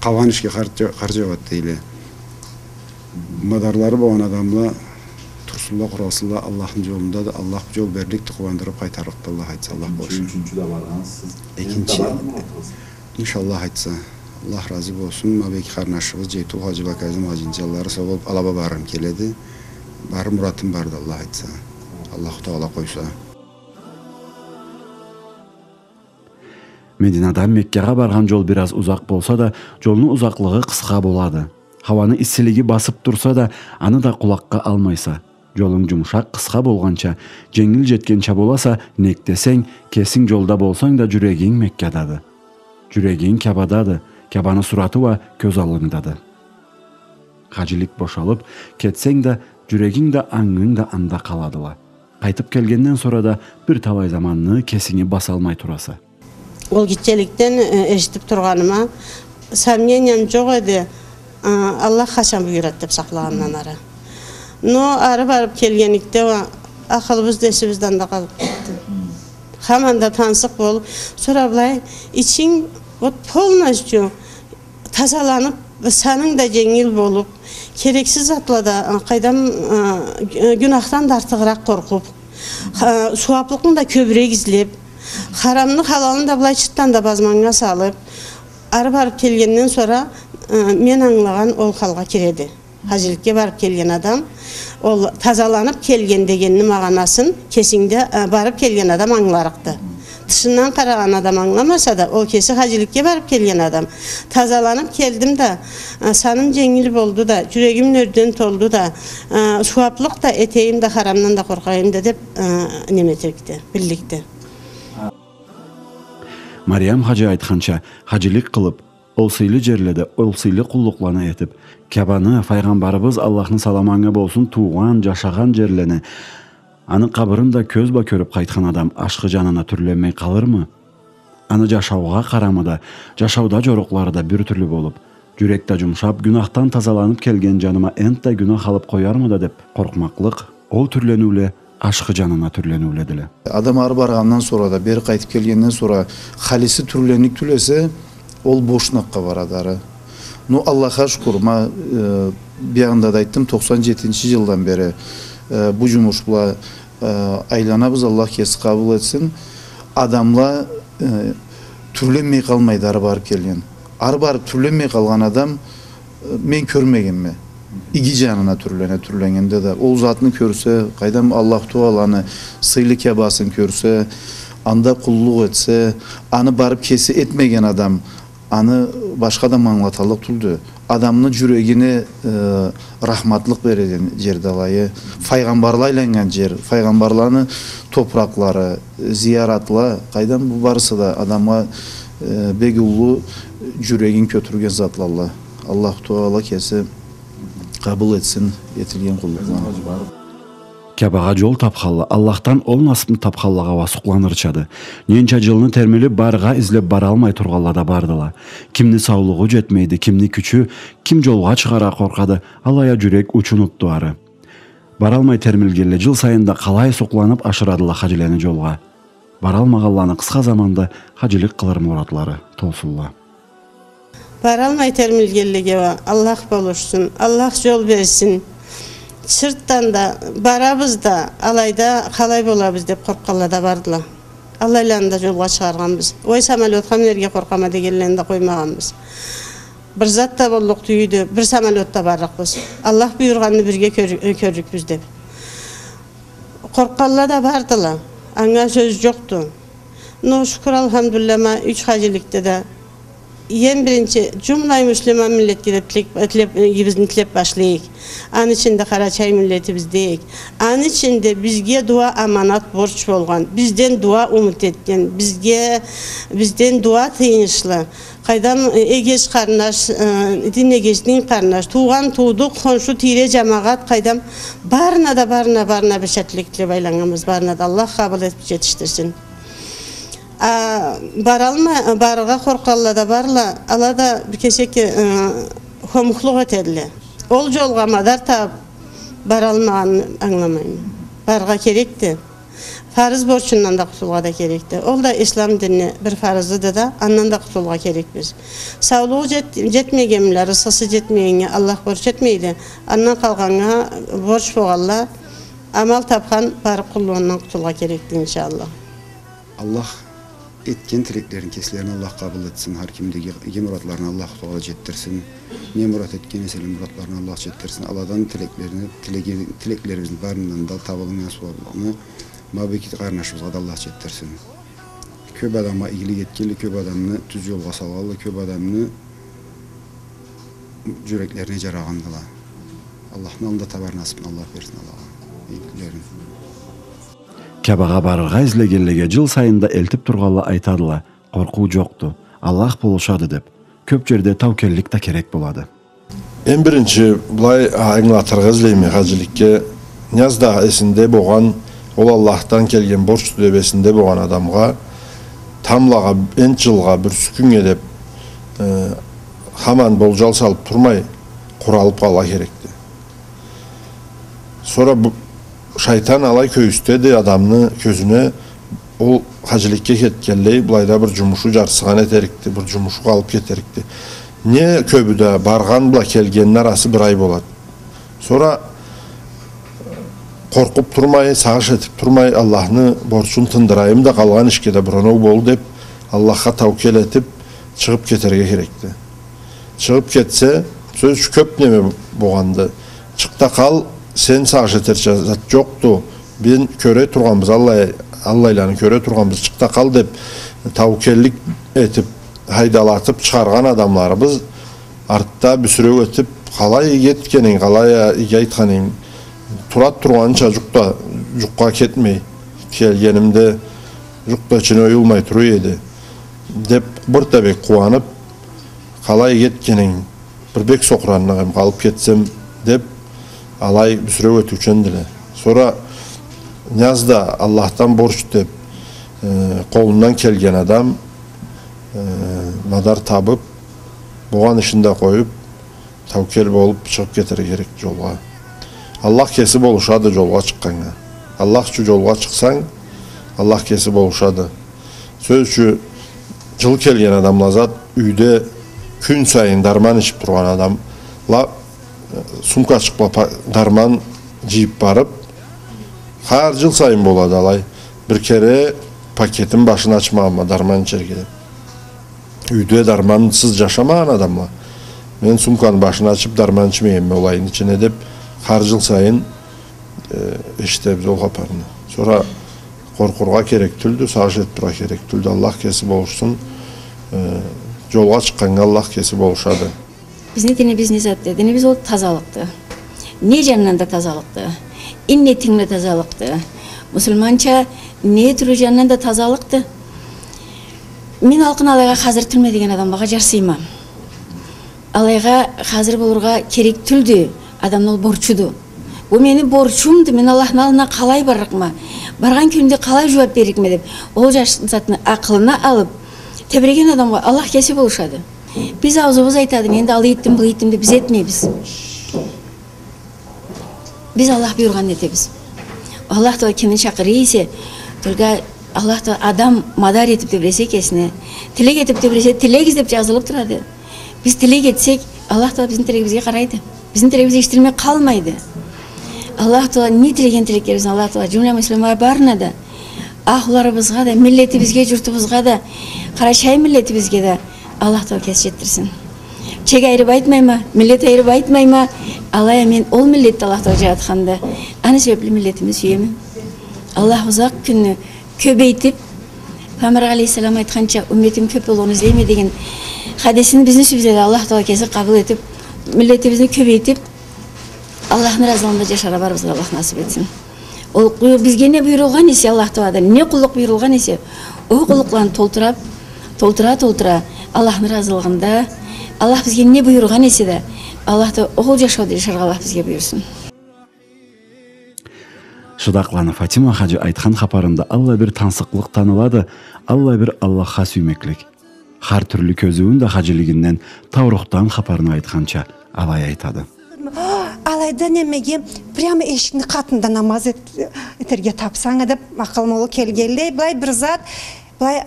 къалгъан ишге къарт джа-, къарт джауат дейле. Мадарлары болгъан адамла турсунла, къуралсынла Аллахны джолунда да, Аллах джол берликди, къууандырып къайтарыкъды, Аллах айтса, Аллах болса. Экинчи, ючюнчю да баргъансыз. Экинчи. Энтта бардымы? Иншаллах айтса. Аллах разы болсун. Ма бек къарнашыбыз Джейтул хаджи бла Кайзым хаджини джанлары сау болуп, ала бла баргъым келеди. Бары муратым барды, Аллах айтса. Аллаху Тагъала къойса. Мединадан Меккагъа баргъан джол бир аз узакъ болса да, джолну узакълыгъы къысха болады. Хауаны иссилиги басып турса да, аны да къулакъгъа алмайса. Джолунг джумушакъ, къысха болгъанча, дженгил джетгенча боласа, нек десенг, кесинг джолда болсанг да, джюрегинг Меккадады. Джюрегинг Кябадады, Кябаны сураты уа кёз аллынгдады. Хаджилик бошалып, кетсенг да, джюрегинг да, ангынг да анда къаладыла. Къайтып келгенден сора да бир талай заманны кесинги басалмай тураса. Ол гитчеликден, э, эшитип тургъаныма, сомнениям джокъ эди, а, Аллах къачан буюрады деп сакълагъандан ары. Но ары барып келгенликде, а, акъылыбыз да эсибизден да къалып кетди. Хаман да тансыкъ болуп, сора былай ичинг вот полностью тазаланып, санынг да дженгил болуп, керексиз затла да, а, къайдам, а, гю-, гюнахдан да артыгъыракъ къоркъуп, а, сууаплыкъны да кёбюрек излеп, харамны, халалны да былай чыртдан да базманнга салып, ары барып келгенден сора, а, мен ангылагъан ол халгъа киреди. Хаджиликге барып келген адам, ол тазаланып келген дегенни магъанасын кесингде, э, барып келген адам ангыларыкъды. Тышындан къарагъан адам ангыламаса да, ол кеси хаджиликге барып келген адам, тазаланып келдим да, э, саным дженгил болду да, джюрегим нёрден толду да, э, сууаплыкъ да этейим да, харамдан да къоркъайым да деп, э, неме этерикди, билликди. Мариям хаджи айтханча, хаджилик къылып, ол сыйлы джерледе ол сыйлы къуллукъланы этип, Кябаны, Файгъамбарыбыз, Аллахны саламы анга болсун, туугъан, джашагъан джерлени, аны къабырын да кёз бла кёрюп къайтхан адам ашхы джанына тюрленмей къалырмы? Аны джашаугъа къарамы да, джашауда джорукълары да бир тюрлю болуп, Джюрек да джумушаб, гюнахдан тазаланыб келген джаныма энтда гюнах алыб къоярмыды деб къоркъмакълыкъ, ол тюрлениуле ашхы джанына тюрлениуледиле. Адам ары баргъандан сора да, бери къайтыб келгенден сора халиси тюрлениб тюл эсе, ол бошнакъгъа барады ары. Ну, Аллахха шукур, ма, э, биягъында да айтдым, токъсан джетинчи джылдан бери, э, бу джумуш бла, э, айланабыз, Аллах кеси къабыл этсин. Адамла, э, тюрленмей къалмайды ары барыб келген. Ары барыб тюрленмей къалгъан адам, э, мен кёрмегенме. Иги джанына тюрлене, тюрленгенде да. Ол затны кёрсе, къайдам, Аллаху Тааланы сыйлы Кябасын кёрсе, анда къуллукъ этсе, аны барыб кеси этмеген адам, аны башха да ангылаталлыкъ тюлдю. Адамны джюрегине, э, рахматлыкъ береген джерди алайы. Файгъамбарла айланнган джер, файгъамбарланы топуракълары, зияратла, къайдам, бу барысы да адамгъа, э, бек уллу джюрегин кётюрген затлалла. Аллаху Таала кеси къабыл этсин этилген къуллукъланы. Кябагъа джол табханла, Аллахдан ол насыбны табханлагъа уа сукъланырчады. Ненча джылны термилиб, барыргъа излеб баралмай тургъанла да бардыла. Кимни саулугъу джетмейди, кимни кючю, ким джолгъа чыгъаргъа къоркъады, алай а джюрек учунубду ары. Баралмай термилгенле джыл сайын да къалай сукъланыб ашырадыла хаджилени джолгъа. Баралмагъанланы къысха заманда хаджилик къылыр муратлары толсунла. Баралмай термилгенлеге уа Аллах болушсун, Аллах джол берсин. Сыртдан да барабыз да, алайда къалай болабыз деб къоркъгъанла да бардыла. Алайланы да джолгъа чыгъаргъанбыз. Ой, самолётха минерге къоркъама дегенлени да къоймагъанбыз. Бир зат да боллукъ тюйюлдю, бир самолётда барлыкъбыз. Аллах буюргъанны бирге кёр-, кёрлюкбюз деб. Къоркъгъанла да бардыла. Анга сёз джокъду. Но, шукур, алхамдулиллах, ма юч хаджиликде да эм биринчи джумлай муслиман миллетге да тилек, тилеб, э, бизни тилеб башлайыкъ. Аны ичинде къарачай миллетибиз дейик. Аны ичинде бизге дуа аманат борч болгъан, бизден дуа умут этген, бизге, бизден дуа тыйыншлы. Къайдам, э, эгеч къарнаш, э, дин эгеч, дин къарнаш, туугъан, туудукъ, хоншу, тийре, джамагъат, къайдам, барына да, барына, барына бир сетилик тилеб айланнганбыз, барына да Аллах къабыл этиб джетишдирсин. А, баралма-, барыргъа къоркъгъанла да барла, ала да бир кесек, э, хомухлукъ этедиле. Ол джолгъа мадар табыб баралмагъанын ангыламайма. Барыргъа керекди. Фарыз борчундан да къутулургъа да керекди. Ол да ислам динни бир фарызыды да, андан да къутулургъа керекбиз. Саулугъу джет-, джетмегенле, рысхысы джетмегеннге Аллах борч этмейди. Андан къалгъаннга борч болгъанла, амал табхан, барыб къуллугъундан къутулургъа керекди, иншаллах. Аллах этген тилеклерин кеслерин Аллах къабыл этсин, хар кимдеги иги муратларын Аллаху Таала джетдирсин. Не мурат этген эселе, муратларын Аллах джетдирсин. Аладан тилеклерин, тилеги-, тилеклерибизни барындан да табылыннган сууаблыкъны ма бу эки къарнашыбызгъа да Аллах джетдирсин. Кёб адамгъа игилик этгенле, кёб адамны тюз джолгъа салгъанла, кёб адамны джюреклерине джарагъандыла. Аллахны аллында табар насыбны Аллах берсин алагъа. Игиликлерин. Кябагъа барыргъа излегенлеге джыл сайын да элтиб тургъанла айтадыла, къоркъуу джокъду, Аллах болушады деб. Кёб джерде таукеллик да керек болады. Эм биринчи былай ангылатыргъа излейме хаджиликге, Нияз да эсинде болгъан, ол Аллахдан келген борчду деб эсинде болгъан адамгъа, тамблагъа, энтда джылгъа, бюрсюн кюннге деб, э, хаман болджал салыб турмай, къуралыб къалыргъа керекди. Сора бу шайтан алай кёргюзтеди адамны кёзюне, ол хаджиликге кетгенлей, былайда бир джумушу джарсыгъан этерикди, бир джумушу къалыб кетерикди. Не кёбю да баргъан бла келгенни арасы бир ай болады. Сора къоркъуб турмай, сагъыш этиб турмай, Аллахны борчун тындырайым да, къалгъан ишге да бир оноу бол деб, Аллахха таукел этиб, чыгъыб кетерге керекди. Чыгъыб кетсе, сёз ючюн, кёб неме болгъанды. Чыкъ да къал, сен сагъыш этерча зат джокъду. Биз кёре тургъанбыз, аллай, аллайланы кёре тургъанбыз, чыкъ да къал деб, таукеллик этиб, хайдалатыб чыгъаргъан адамларыбыз артда бюсюреу этиб, къалай иги этгенинг, къалай а иги айтханынг, турад тургъанынча джукъ да, джукъгъа кетмей, келгенимде джукъ да ичине оюлмай тура эди, деб, бир да бек къууаныб, къалай иги этгенинг, бир бек сокъуранлыкъ эм, къалыб кетсем, деб, алай бюсюреу этиучендиле. Сора Нияз да Аллахдан борч деб, э, къолундан келген адам, э, мадар табыб, Болгъан ишин да къоюп, таукел болуп, чыгъып кетерге керек джолгъа. Аллах кеси болушады джолгъа чыкъгъаннга. Аллах ючюн джолгъа чыкъсанг, Аллах кеси болушады. Сёз ючюн, джыл келген адамла зат, юйде кюн сайын дарман ичип тургъан адамла, э, сумкачыкъла па-, дарман джыйып барып, хар джыл сайын болады алай. Бир кере пакетин башын ачмагъанма дарман ичерге деп. Юйде дармансыз джашамагъан адамла. Мен сумканы башын ачып, дарман ичмегенме ол айны ичине деп, хар джыл сайын, э, эшитебиз ол хапарны. Сора къоркъургъа керек тюлдю, сагъыш этип тургъа керек тюлдю. Аллах кеси болушсун. Э, джолгъа чыкъгъаннга Аллах кеси болушады. Бизни динибиз не затды? Динибиз ол тазалыкъды. Не джанындан да тазалыкъды. Иннетинг да тазалыкъды. Муслиманча не тюрлю джанындан да тазалыкъды. Мен алкъын алайгъа хазыр тюлме деген адамлагъа джарсыйма. Алайгъа хазыр болургъа керек тюлдю, адамны ол борчуду. Бу мени борчумду, мен Аллахны аллына къалай барлыкъма, баргъан кюнюмде къалай джууап берликме деп, ол джаш-, затны акъылына алып, тебреген адамгъа Аллах кеси болушады. Биз ауузубуз айтады, мен да алай этдим, былай этдим деп биз этмейбиз. Биз Аллах буюргъанны этебиз. Аллах Тагъала кимни чакъыра эсе, только Аллах Тагъала адам мадар этип тебресе кесине, тилек этип тебресе, тилегиз деп джазылып турады. Биз тилек этсек, Аллах Тагъала бизни тилегибизге къарайды. Бизни тилегибиз эшитилмей къалмайды. Аллах Тагъала не тилеген тилеклерибизни Аллах Тагъала джумла муслиманла барына да, ахлуларыбызгъа да, миллетибизге, джуртубузгъа да, къарачай миллетибизге да Аллах Тагъала кеси джетдирсин. Чек айырып айтмайма, миллет айырып айтмайма. Алай а мен ол миллетде Аллах Тагъала джаратханды. Аны себепли миллетими сюеме. Аллах узакъ кюнню кёбейтип, Пайгъамбар алейхиссалам айтханча, умметим кёп боллугъун излейме деген хадисин бизни юсюбюзге да Аллах Тагъала кеси къабыл этип, миллетибизни кёбейтип, Аллахны разылыгъында джашаргъа барыбызгъа да Аллах насып этсин. Ол къу-, бизге не буюрулгъан эсе Аллах Тагъаладан, не къуллукъ буюрулгъан эсе, ол къуллукъланы толтура, толтура, толтура, Аллахны разылыгъында, Аллах бизге не буюргъан эсе да, Аллах Тагъала ол джашауда джашаргъа Аллах бизге буюрсун. Шыдакъланы Фатима хаджи айтхан хапарында аллай бир тансыкълыкъ танылады, аллай бир Аллахха сюймеклик. Хар тюрлю кёзюуюн да хаджилигинден, таурухдан хапарны айтханча, алай айтады. Алайда немеге, прямо эшикни къатында намаз эт-, этерге тапсанг а деп, акъылыма ол келгенлей, былай бир зат, былай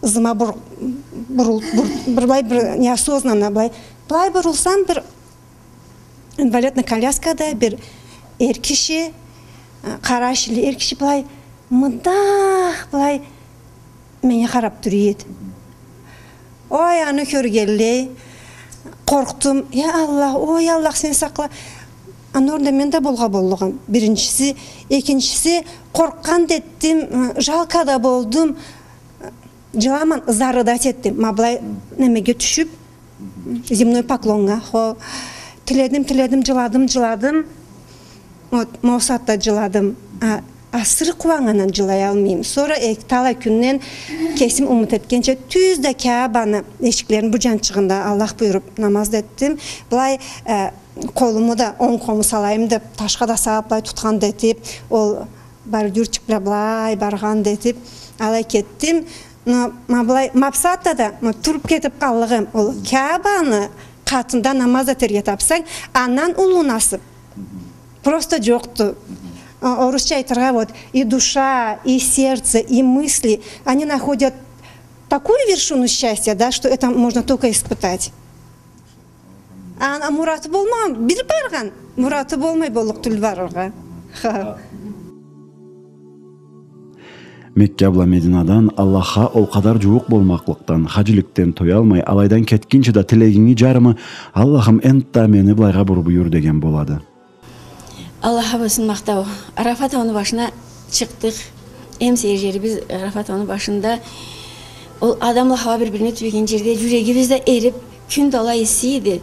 ызыма бур-, бурул-, бур-, бир былай бир неосознанно былай, былай бурулсам, бир инвалидный коляскада бир эр киши, э, къара ишли эр киши былай, мындакъ былай меннге къарап тура эди. Ой, аны кёргенлей, къоркъдум. Я Аллах, ой, Аллах, сен сакъла. Аны орнунда мен да болгъа боллукъма. Биринчиси, экинчиси, къоркъгъан да этдим, э, жалко да болдум. Джыламан, зарыдать этдим. Ма былай немеге тюшюп, земной поклоннга, хо. Тиледим, тиледим, джыладым, джыладым. Вот, ма ол сагъатда джыладым. А, асыры къууаннгандан джылаялмайма. Сора эки талай кюнден кесим умут этгенча, тюз да Каабаны эшиклерини бу джанчыгъында Аллах буюруп намаз да этдим. Былай, э, къолуму да онг къолуму салайым деп, ташха да салып, былай тутхан да этип, ол бордюрчик бла былай баргъан да этип, алай кетдим. Но, ма былай, ма бусагъатда да, ма туруп кетип къаллыгъым, ол Каабаны къатында намаз этерге тапсанг, андан уллу насып просто джокъду. А, орусча айтыргъа, вот, и душа, и сердце, и мысли, они находят такую вершину счастья, да, что это можно только испытать. А, а мураты болмагъан, бир баргъан, мураты болмай боллукъ тюл барыргъа. Ха. Мекка бла Мединадан Аллахха ол къадар джууукъ болмакълыкъдан, хаджиликден тоялмай, алайдан кетгинчи да тилегинги джарымы: «Аллахым, энтда мени былайгъа бур буюр», — деген болады. Аллахха болсун махтау. Арафа тауну башына чыкъдыкъ. Эм сейир джерибиз Арафа тауну башында. Ол Адам бла Хауа бир-бирине тюбеген джерде джюрегибиз да эрип, кюн да алай исси эди.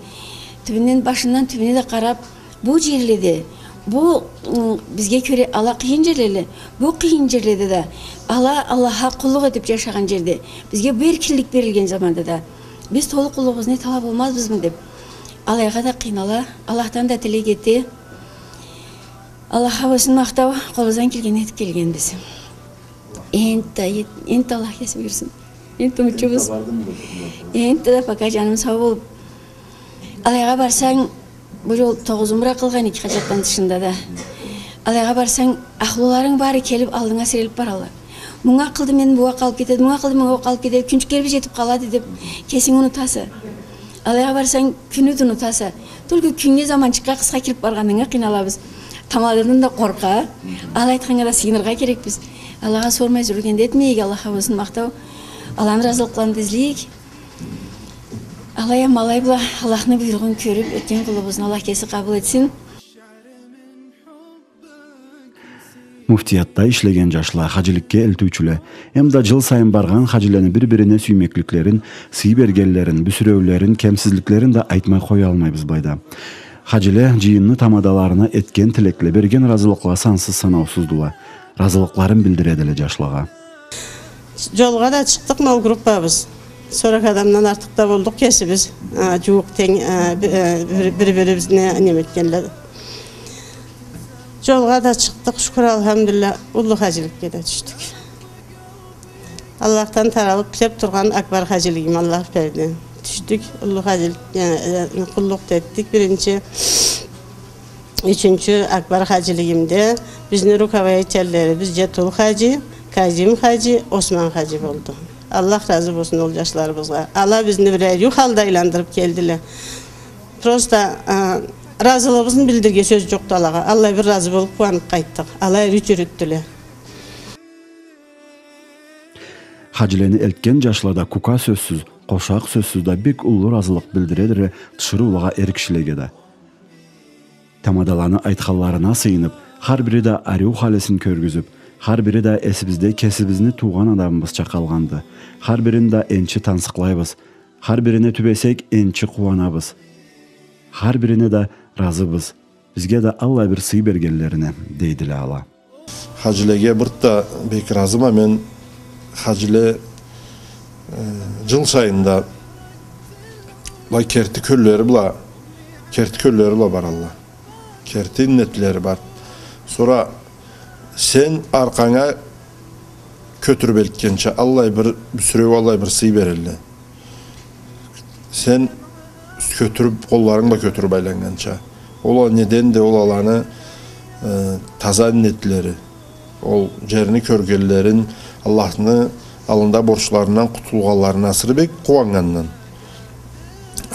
Тюбюнден, башындан тюбюне да къарап, бу джерледе, бу, м, бизге кёре ала къыйын джерлеле, бу къыйын джерледе да ала Аллахха къуллукъ этип джашагъан джерде, бизге бу эркинлик берилген заманда да биз толу къуллугъубузну эталлыкъ болмазбызмы деп, алайгъа да къыйнала, Аллахдан да тилек эте. Аллахха болсун махтау, къолубуздан келгенин этип келгенбиз. Энтда, энтда Аллах кеси буюрсун. Энтда умучубуз. Энтда да пока жаным сау болуп. Алайгъа барсанг, бу жол тогъуз умра къылгъан эдик, хаджатдан тышында да. Алайгъа барсанг, ахлуларынг бары келип, аллынга сирелип баралла. Мунга къылды, мен бугъа къалып кетеди, мунга къылды, мунга къалып кетеди, кюнчюклерибиз жетип къалады деп, кесинги унутаса. Алайгъа барсанг, кюнню да унутаса. Только кюннге, заманчыкъгъа къысха кирип баргъанынга къыйналабыз. Тамададан да къоркъа, алай айтханнга да сыйыныргъа керекбиз. Аллахха сормай жюрюгенде этмейик, Аллахха болсун махтау. Аллахны разылыкъларын да излейик. Алай а ма алай бла Аллахны буйругъун кёрюп этген къулубузну Аллах кеси къабыл этсин. Муфтиятда ишлеген жашла, хаджиликге элтиучюле, эмда жыл сайын баргъан хаджилени бир-бирине сюймекликлерин, сый бергенлерин, бюсюреулерин, кемсизликлерин да айтмай къоялмайбыз былайда. Хаджиле жыйынны тамадаларына этген тилекле, берген разылыкъла сансыз-санаусуздула. Разылыкъларын билдиредиле жашлагъа. Жолгъа да чыкъдыкъ, ма ол группабыз. Сорок адамдан артыкъ да болдукъ кесибиз. А, жууукъ тенг, а, би-, а, бир-, бир-бирибизни неме этгенле. Жолгъа да чыкъдыкъ, шукур, алхамдулиллах, уллу хаджиликге да тюшдюк. Аллахдан таралып тилеп тургъан акбар хаджилигим Аллах берди. Тюшдюк, уллу хаджилик, э, э, къуллукъ да этдик. Биринчи, ючюнчю акбар хаджилигимде бизни руководительлерибиз Жетул хаджи, Казим хаджи, Осман хаджи болду. Аллах разы болсун ол жашларыбызгъа. Ала бизни бир ариу халда айландырып келдиле. Просто, а, разылыгъыбызны билдирирге сёз жокъду алагъа. Аллай бир разы болуп, къууанып къайтдыкъ. Алай ариу жюрютдюле. Хаджилени элтген жашла да кука сёзсюз, къошакъ сёзсюз да бек уллу разылыкъ билдиредиле тиширыулагъа, эр кишилеге да. Тамадаланы айтханларына сыйынып, хар бири да ариу халисин кёргюзюп, хар бири да эсибизде кесибизни туугъан адамыбызча къалгъанды. Хар бирин да энчи тансыкълайбыз. Хар бирине тюбесек, энчи къууанабыз. Хар бирине да разыбыз. Бизге да аллай бир сый бергенлерине, дейдиле ала. Хаджилеге бир да бек разыма мен. Хаджиле, э, жыл сайын да былай керти кёллери бла, керти кёллери бла баралла. Керти иннетлери бар. Сора сен аркъанга кётюрюп элтгенча, аллай бир бюсюреу, аллай бир сый берелле. Сен кётюрюп, къолларынг бла кётюрюп айланнганча. Ол а неденди, ол аланы, э, таза иннетлери. Ол жерни кёргенлерин, Аллахны аллында борчларындан къутулгъанларына асыры бек къууаннгандан.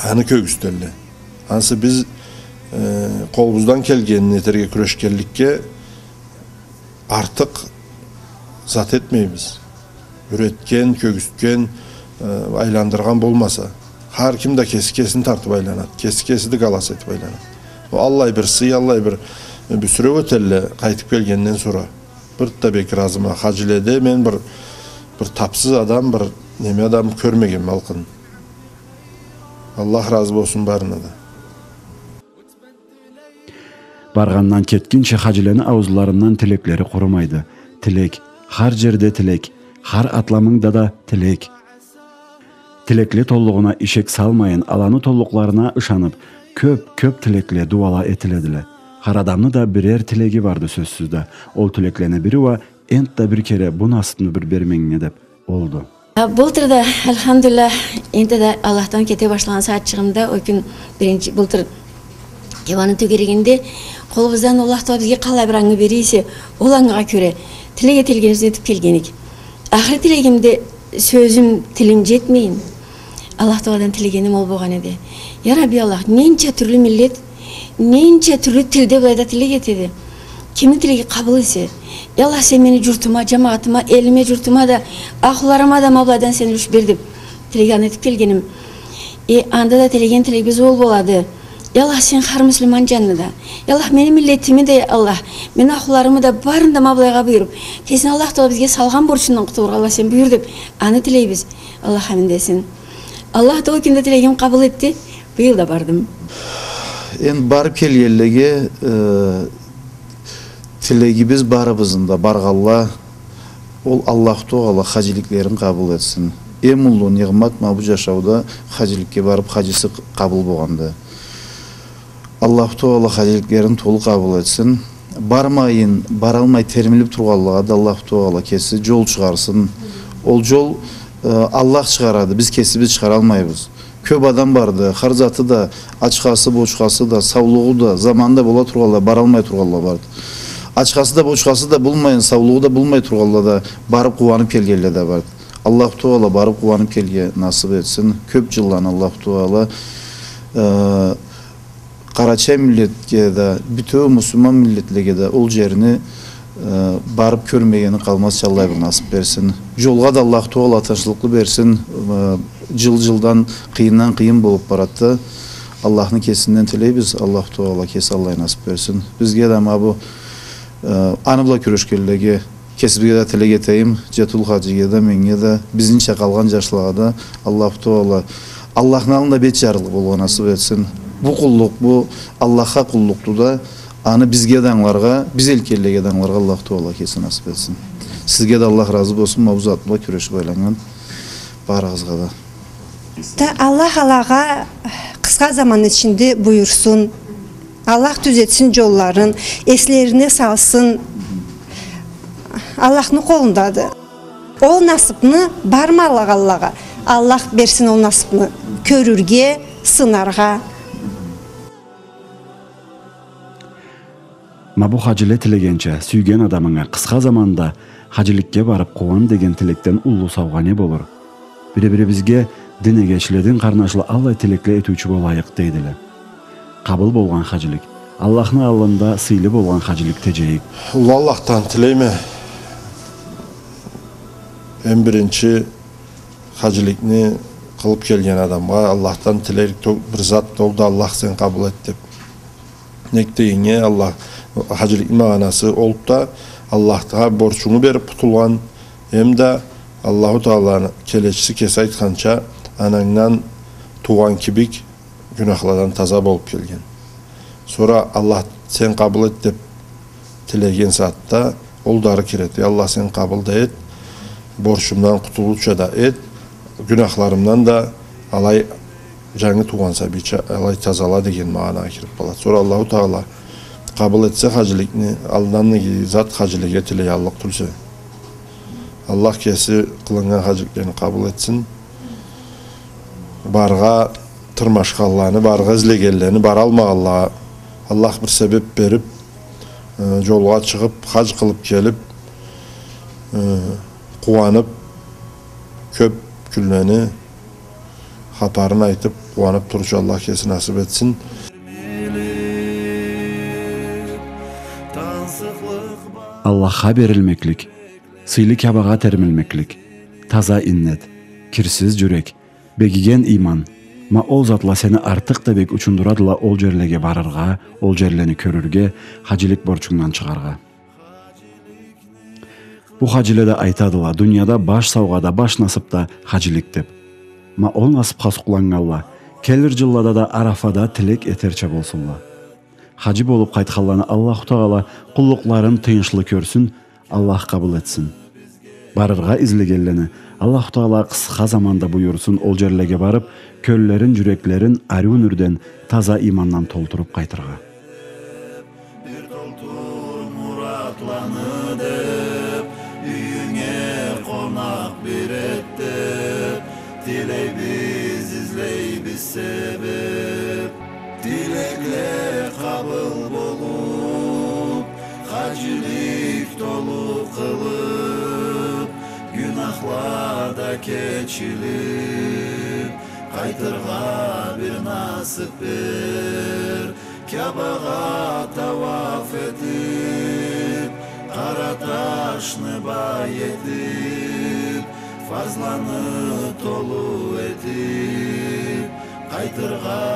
Аны кёргюзтелле. Ансы биз, э, къолубуздан келгенин этерге кюрешгенликге, артыкъ зат этмейбиз. Юретген, кёргюзтген, э, айландыргъан болмаса. Хар ким да кеси кесин тартып айланады. Кеси кесиди галас этип айланады. Ол аллай бир сый, аллай бир, э, бюсюреу этелле къайтып келгенден сора. Бир да бек разыма. Хаджиледе мен бир, бир тапсыз адам, бир неме адам кёрмегенме алкъын. Аллах разы болсун барына да. Баргъандан кетгинчи хаджилени ауузларындан тилеклери къурумайды. Тилек, хар жерде тилек, хар атламынгда да тилек. Тилекле толлугъуна ишек салмайын, аланы толлукъларына ышанып, кёп, кёп тилекле, дууала этиледиле. Хар адамны да бирер тилеги барды сёзсюз да. Ол тилеклени бири уа энтда бир кере бу насыпны бир бер меннге деп олду. А, былтыр да, альхамдулиллах, энтда да Аллахдан кете башлагъан сагъатчыгъымда, ол кюн биринчи, былтыр Хиуаны тёгерегинде къолубуздан Аллах Тагъала бизге къаллай бир ангы бере эсе, ол ангыгъа кёре тилек этелгенибизни этип келген эдик. Ахыры тилегимде сёзюм, тилим жетмейин, Аллах Тагъаладан тилегеним ол болгъан эди. Я Рабби Аллах, ненча тюрлю миллет, ненча тюрлю тилде былайда тилек этеди. Кимни тилеги къабыл эсе, я Аллах, сен мени журтума, жамагъатыма, элиме, журтума да, ахлуларыма да ма былайдан сен юлюш бер деп тилек аны этип келгеним. Э, анда да тилеген тилегибиз ол болады. Я Аллах, сен хар муслиман жанны да, я Аллах, мени миллетими да, я Аллах, мени ахлуларымы да, барын да ма былайгъа буюруп, кесин Аллах Тагъала бизге салгъан борчундан къутулургъа, Аллах, сен буюр деп, аны тилейбиз. Аллах амин десин. Аллах да ол кюнде тилегим къабыл этди. Быйыл да бардым. Энди барып келгенлеге, э, тилегибиз барыбызны да, баргъанла, ол Аллаху Тагъала хаджиликлерин къабыл этсин. Эм уллу нигъмат ма бу жашауда хаджиликге барып, хаджысы къ-, къабыл болгъанды. Аллаху Тагъала хаджиликлерин толу къабыл этсин. Бармайын, баралмай, термилип тургъанлагъа да Аллаху Тагъала кеси жол чыгъарсын. Ол жол Э, Аллах чыгъарады, биз кесибиз чыгъаралмайбыз. Кёп адам барды, хар заты да, ачхасы, бочхасы да, саулугъу да, заманы да бола тургъанла, баралмай тургъанла барды. Ачхасы да, бочхасы да болмайын, саулугъу да болмай тургъанла да барып къууанып келгенле да барды. Аллаху Тагъала барып къууанып келирге насып этсин. Кёп джылланы Аллаху Тагъала, э, Къарачай миллетге да, бютеу муслиман миллетлеге да ол джерни, э, барып кёрмегени къалмазча Аллах бир насып берсин. Джолгъа да Аллаху Тагъала тынчлыкълы берсин. Э, джыл джылдан къыйындан къыйын болуп барады. Аллахны кесинден тилейбиз, Аллаху Тагъала кеси Аллах насып берсин. Бизге да ма бу, э, аны бла кюрешгенлеге, кесибизге да тилек этейим, Джетил хаджиге да, меннге да, бизнича къалгъан джашлагъа да Аллаху Тагъала Аллахны аллында бет джарыкълыкъ болургъа насып этсин. Бу къуллукъ, бу Аллахха къуллукъду да, аны бизге да ангыларгъа, биз элтгенлеге да ангыларгъа Аллаху Тагъала кеси насып этсин. Сизге да Аллах разы болсун, ма бу зат бла кюрешиб айланнган барыгъызгъа да. Да Аллах алагъа къысха заман ичинде буюрсун. Аллах тюзетсин джолларын, эслерине салсын. Аллахны къолундады. Ол насыпны бармагъанлагъа Аллах берсин ол насыпны кёрюрге, сынаргъа. Ма бу хаджиле тилегенча, сюйген адамынга къысха заманда хаджиликге барып къууан деген тилекден уллу саугъа не болур? Бири-бирибизге дин эгечле, дин къарнашлы аллай тилекле этиучю болайыкъ, дейдиле. Къабыл болгъан хаджилик, Аллахны аллында сыйлы болгъан хаджилик теджейик. Уллу Аллахдан тилейме, эм биринчи хаджиликни къылып келген адамгъа Аллахдан тилейик, то-, бир зат, ол да Аллах, сен къабыл эт деп. Нек дегеннге, Аллах, хаджиликни магъанасы олду да, Аллахха борчунгу берип къутулгъан, эм да Аллаху Тагъаланы келечиси кеси айтханча, анангдан туугъан кибик гюнахладан таза болуп келген. Сора Аллах, сен къабыл эт деп тилеген сагъатда ол да ары киреди. Аллах, сен къабыл да эт, борчумдан къутулууча да эт, гюнахларымдан да алай джангы туугъан сабийча алай тазала деген магъанагъа кирип къалады. Сора Аллаху Тагъала къабыл этсе хаджиликни, алдан иги зат хаджилеге тилеяллыкъ тюлсе. Аллах кеси къылыннган хаджиликлени къабыл этсин. Баргъа тырмашханланы, баргъа излегенлени, баралмагъанлагъа Аллах бир себеп берип, э, джолгъа чыгъып, хадж къылып келип, э, къууанып, кёп кюнлени хапарын айтып, къууанып турурча Аллах кеси насып этсин. Аллахха берилмеклик, сыйлы Кябагъа термилмеклик, таза иннет, кирсиз джюрек, бегиген ийман, ма ол затла сени артыкъ да бек учундурадыла ол джерлеге барыргъа, ол джерлени кёрюрге, хаджилик борчунгдан чыгъаргъа. Бу хаджиле да айтадыла, дунияда баш саугъа да, баш насып да хаджилик деп. Ма ол насыпха сукъланнганла келир джыллада да Арафада тилек этерча болсунла. Хаджи болуп къайтханланы Аллаху Тагъала къуллукъларын тыйыншлы кёрсюн, Аллах къабыл этсин. Барыргъа излегенлени Аллаху Тагъала къысха заманда буюрсун ол джерлеге барып, кёллерин, джюреклерин ариу нюрден, таза иймандан толтуруп къайтыргъа. Бир толтур муратланы деп, юйюнге къонакъ бир эт деп, тилейбиз, излейбиз себеп. Тилекле къабыл болуп, хаджилик толу къылып, гюнахла да кечилип, къайтыргъа бир насып бер. Кябагъа тауаф этип, къара ташны бай этип, фарзланы толу этип, къайтыргъа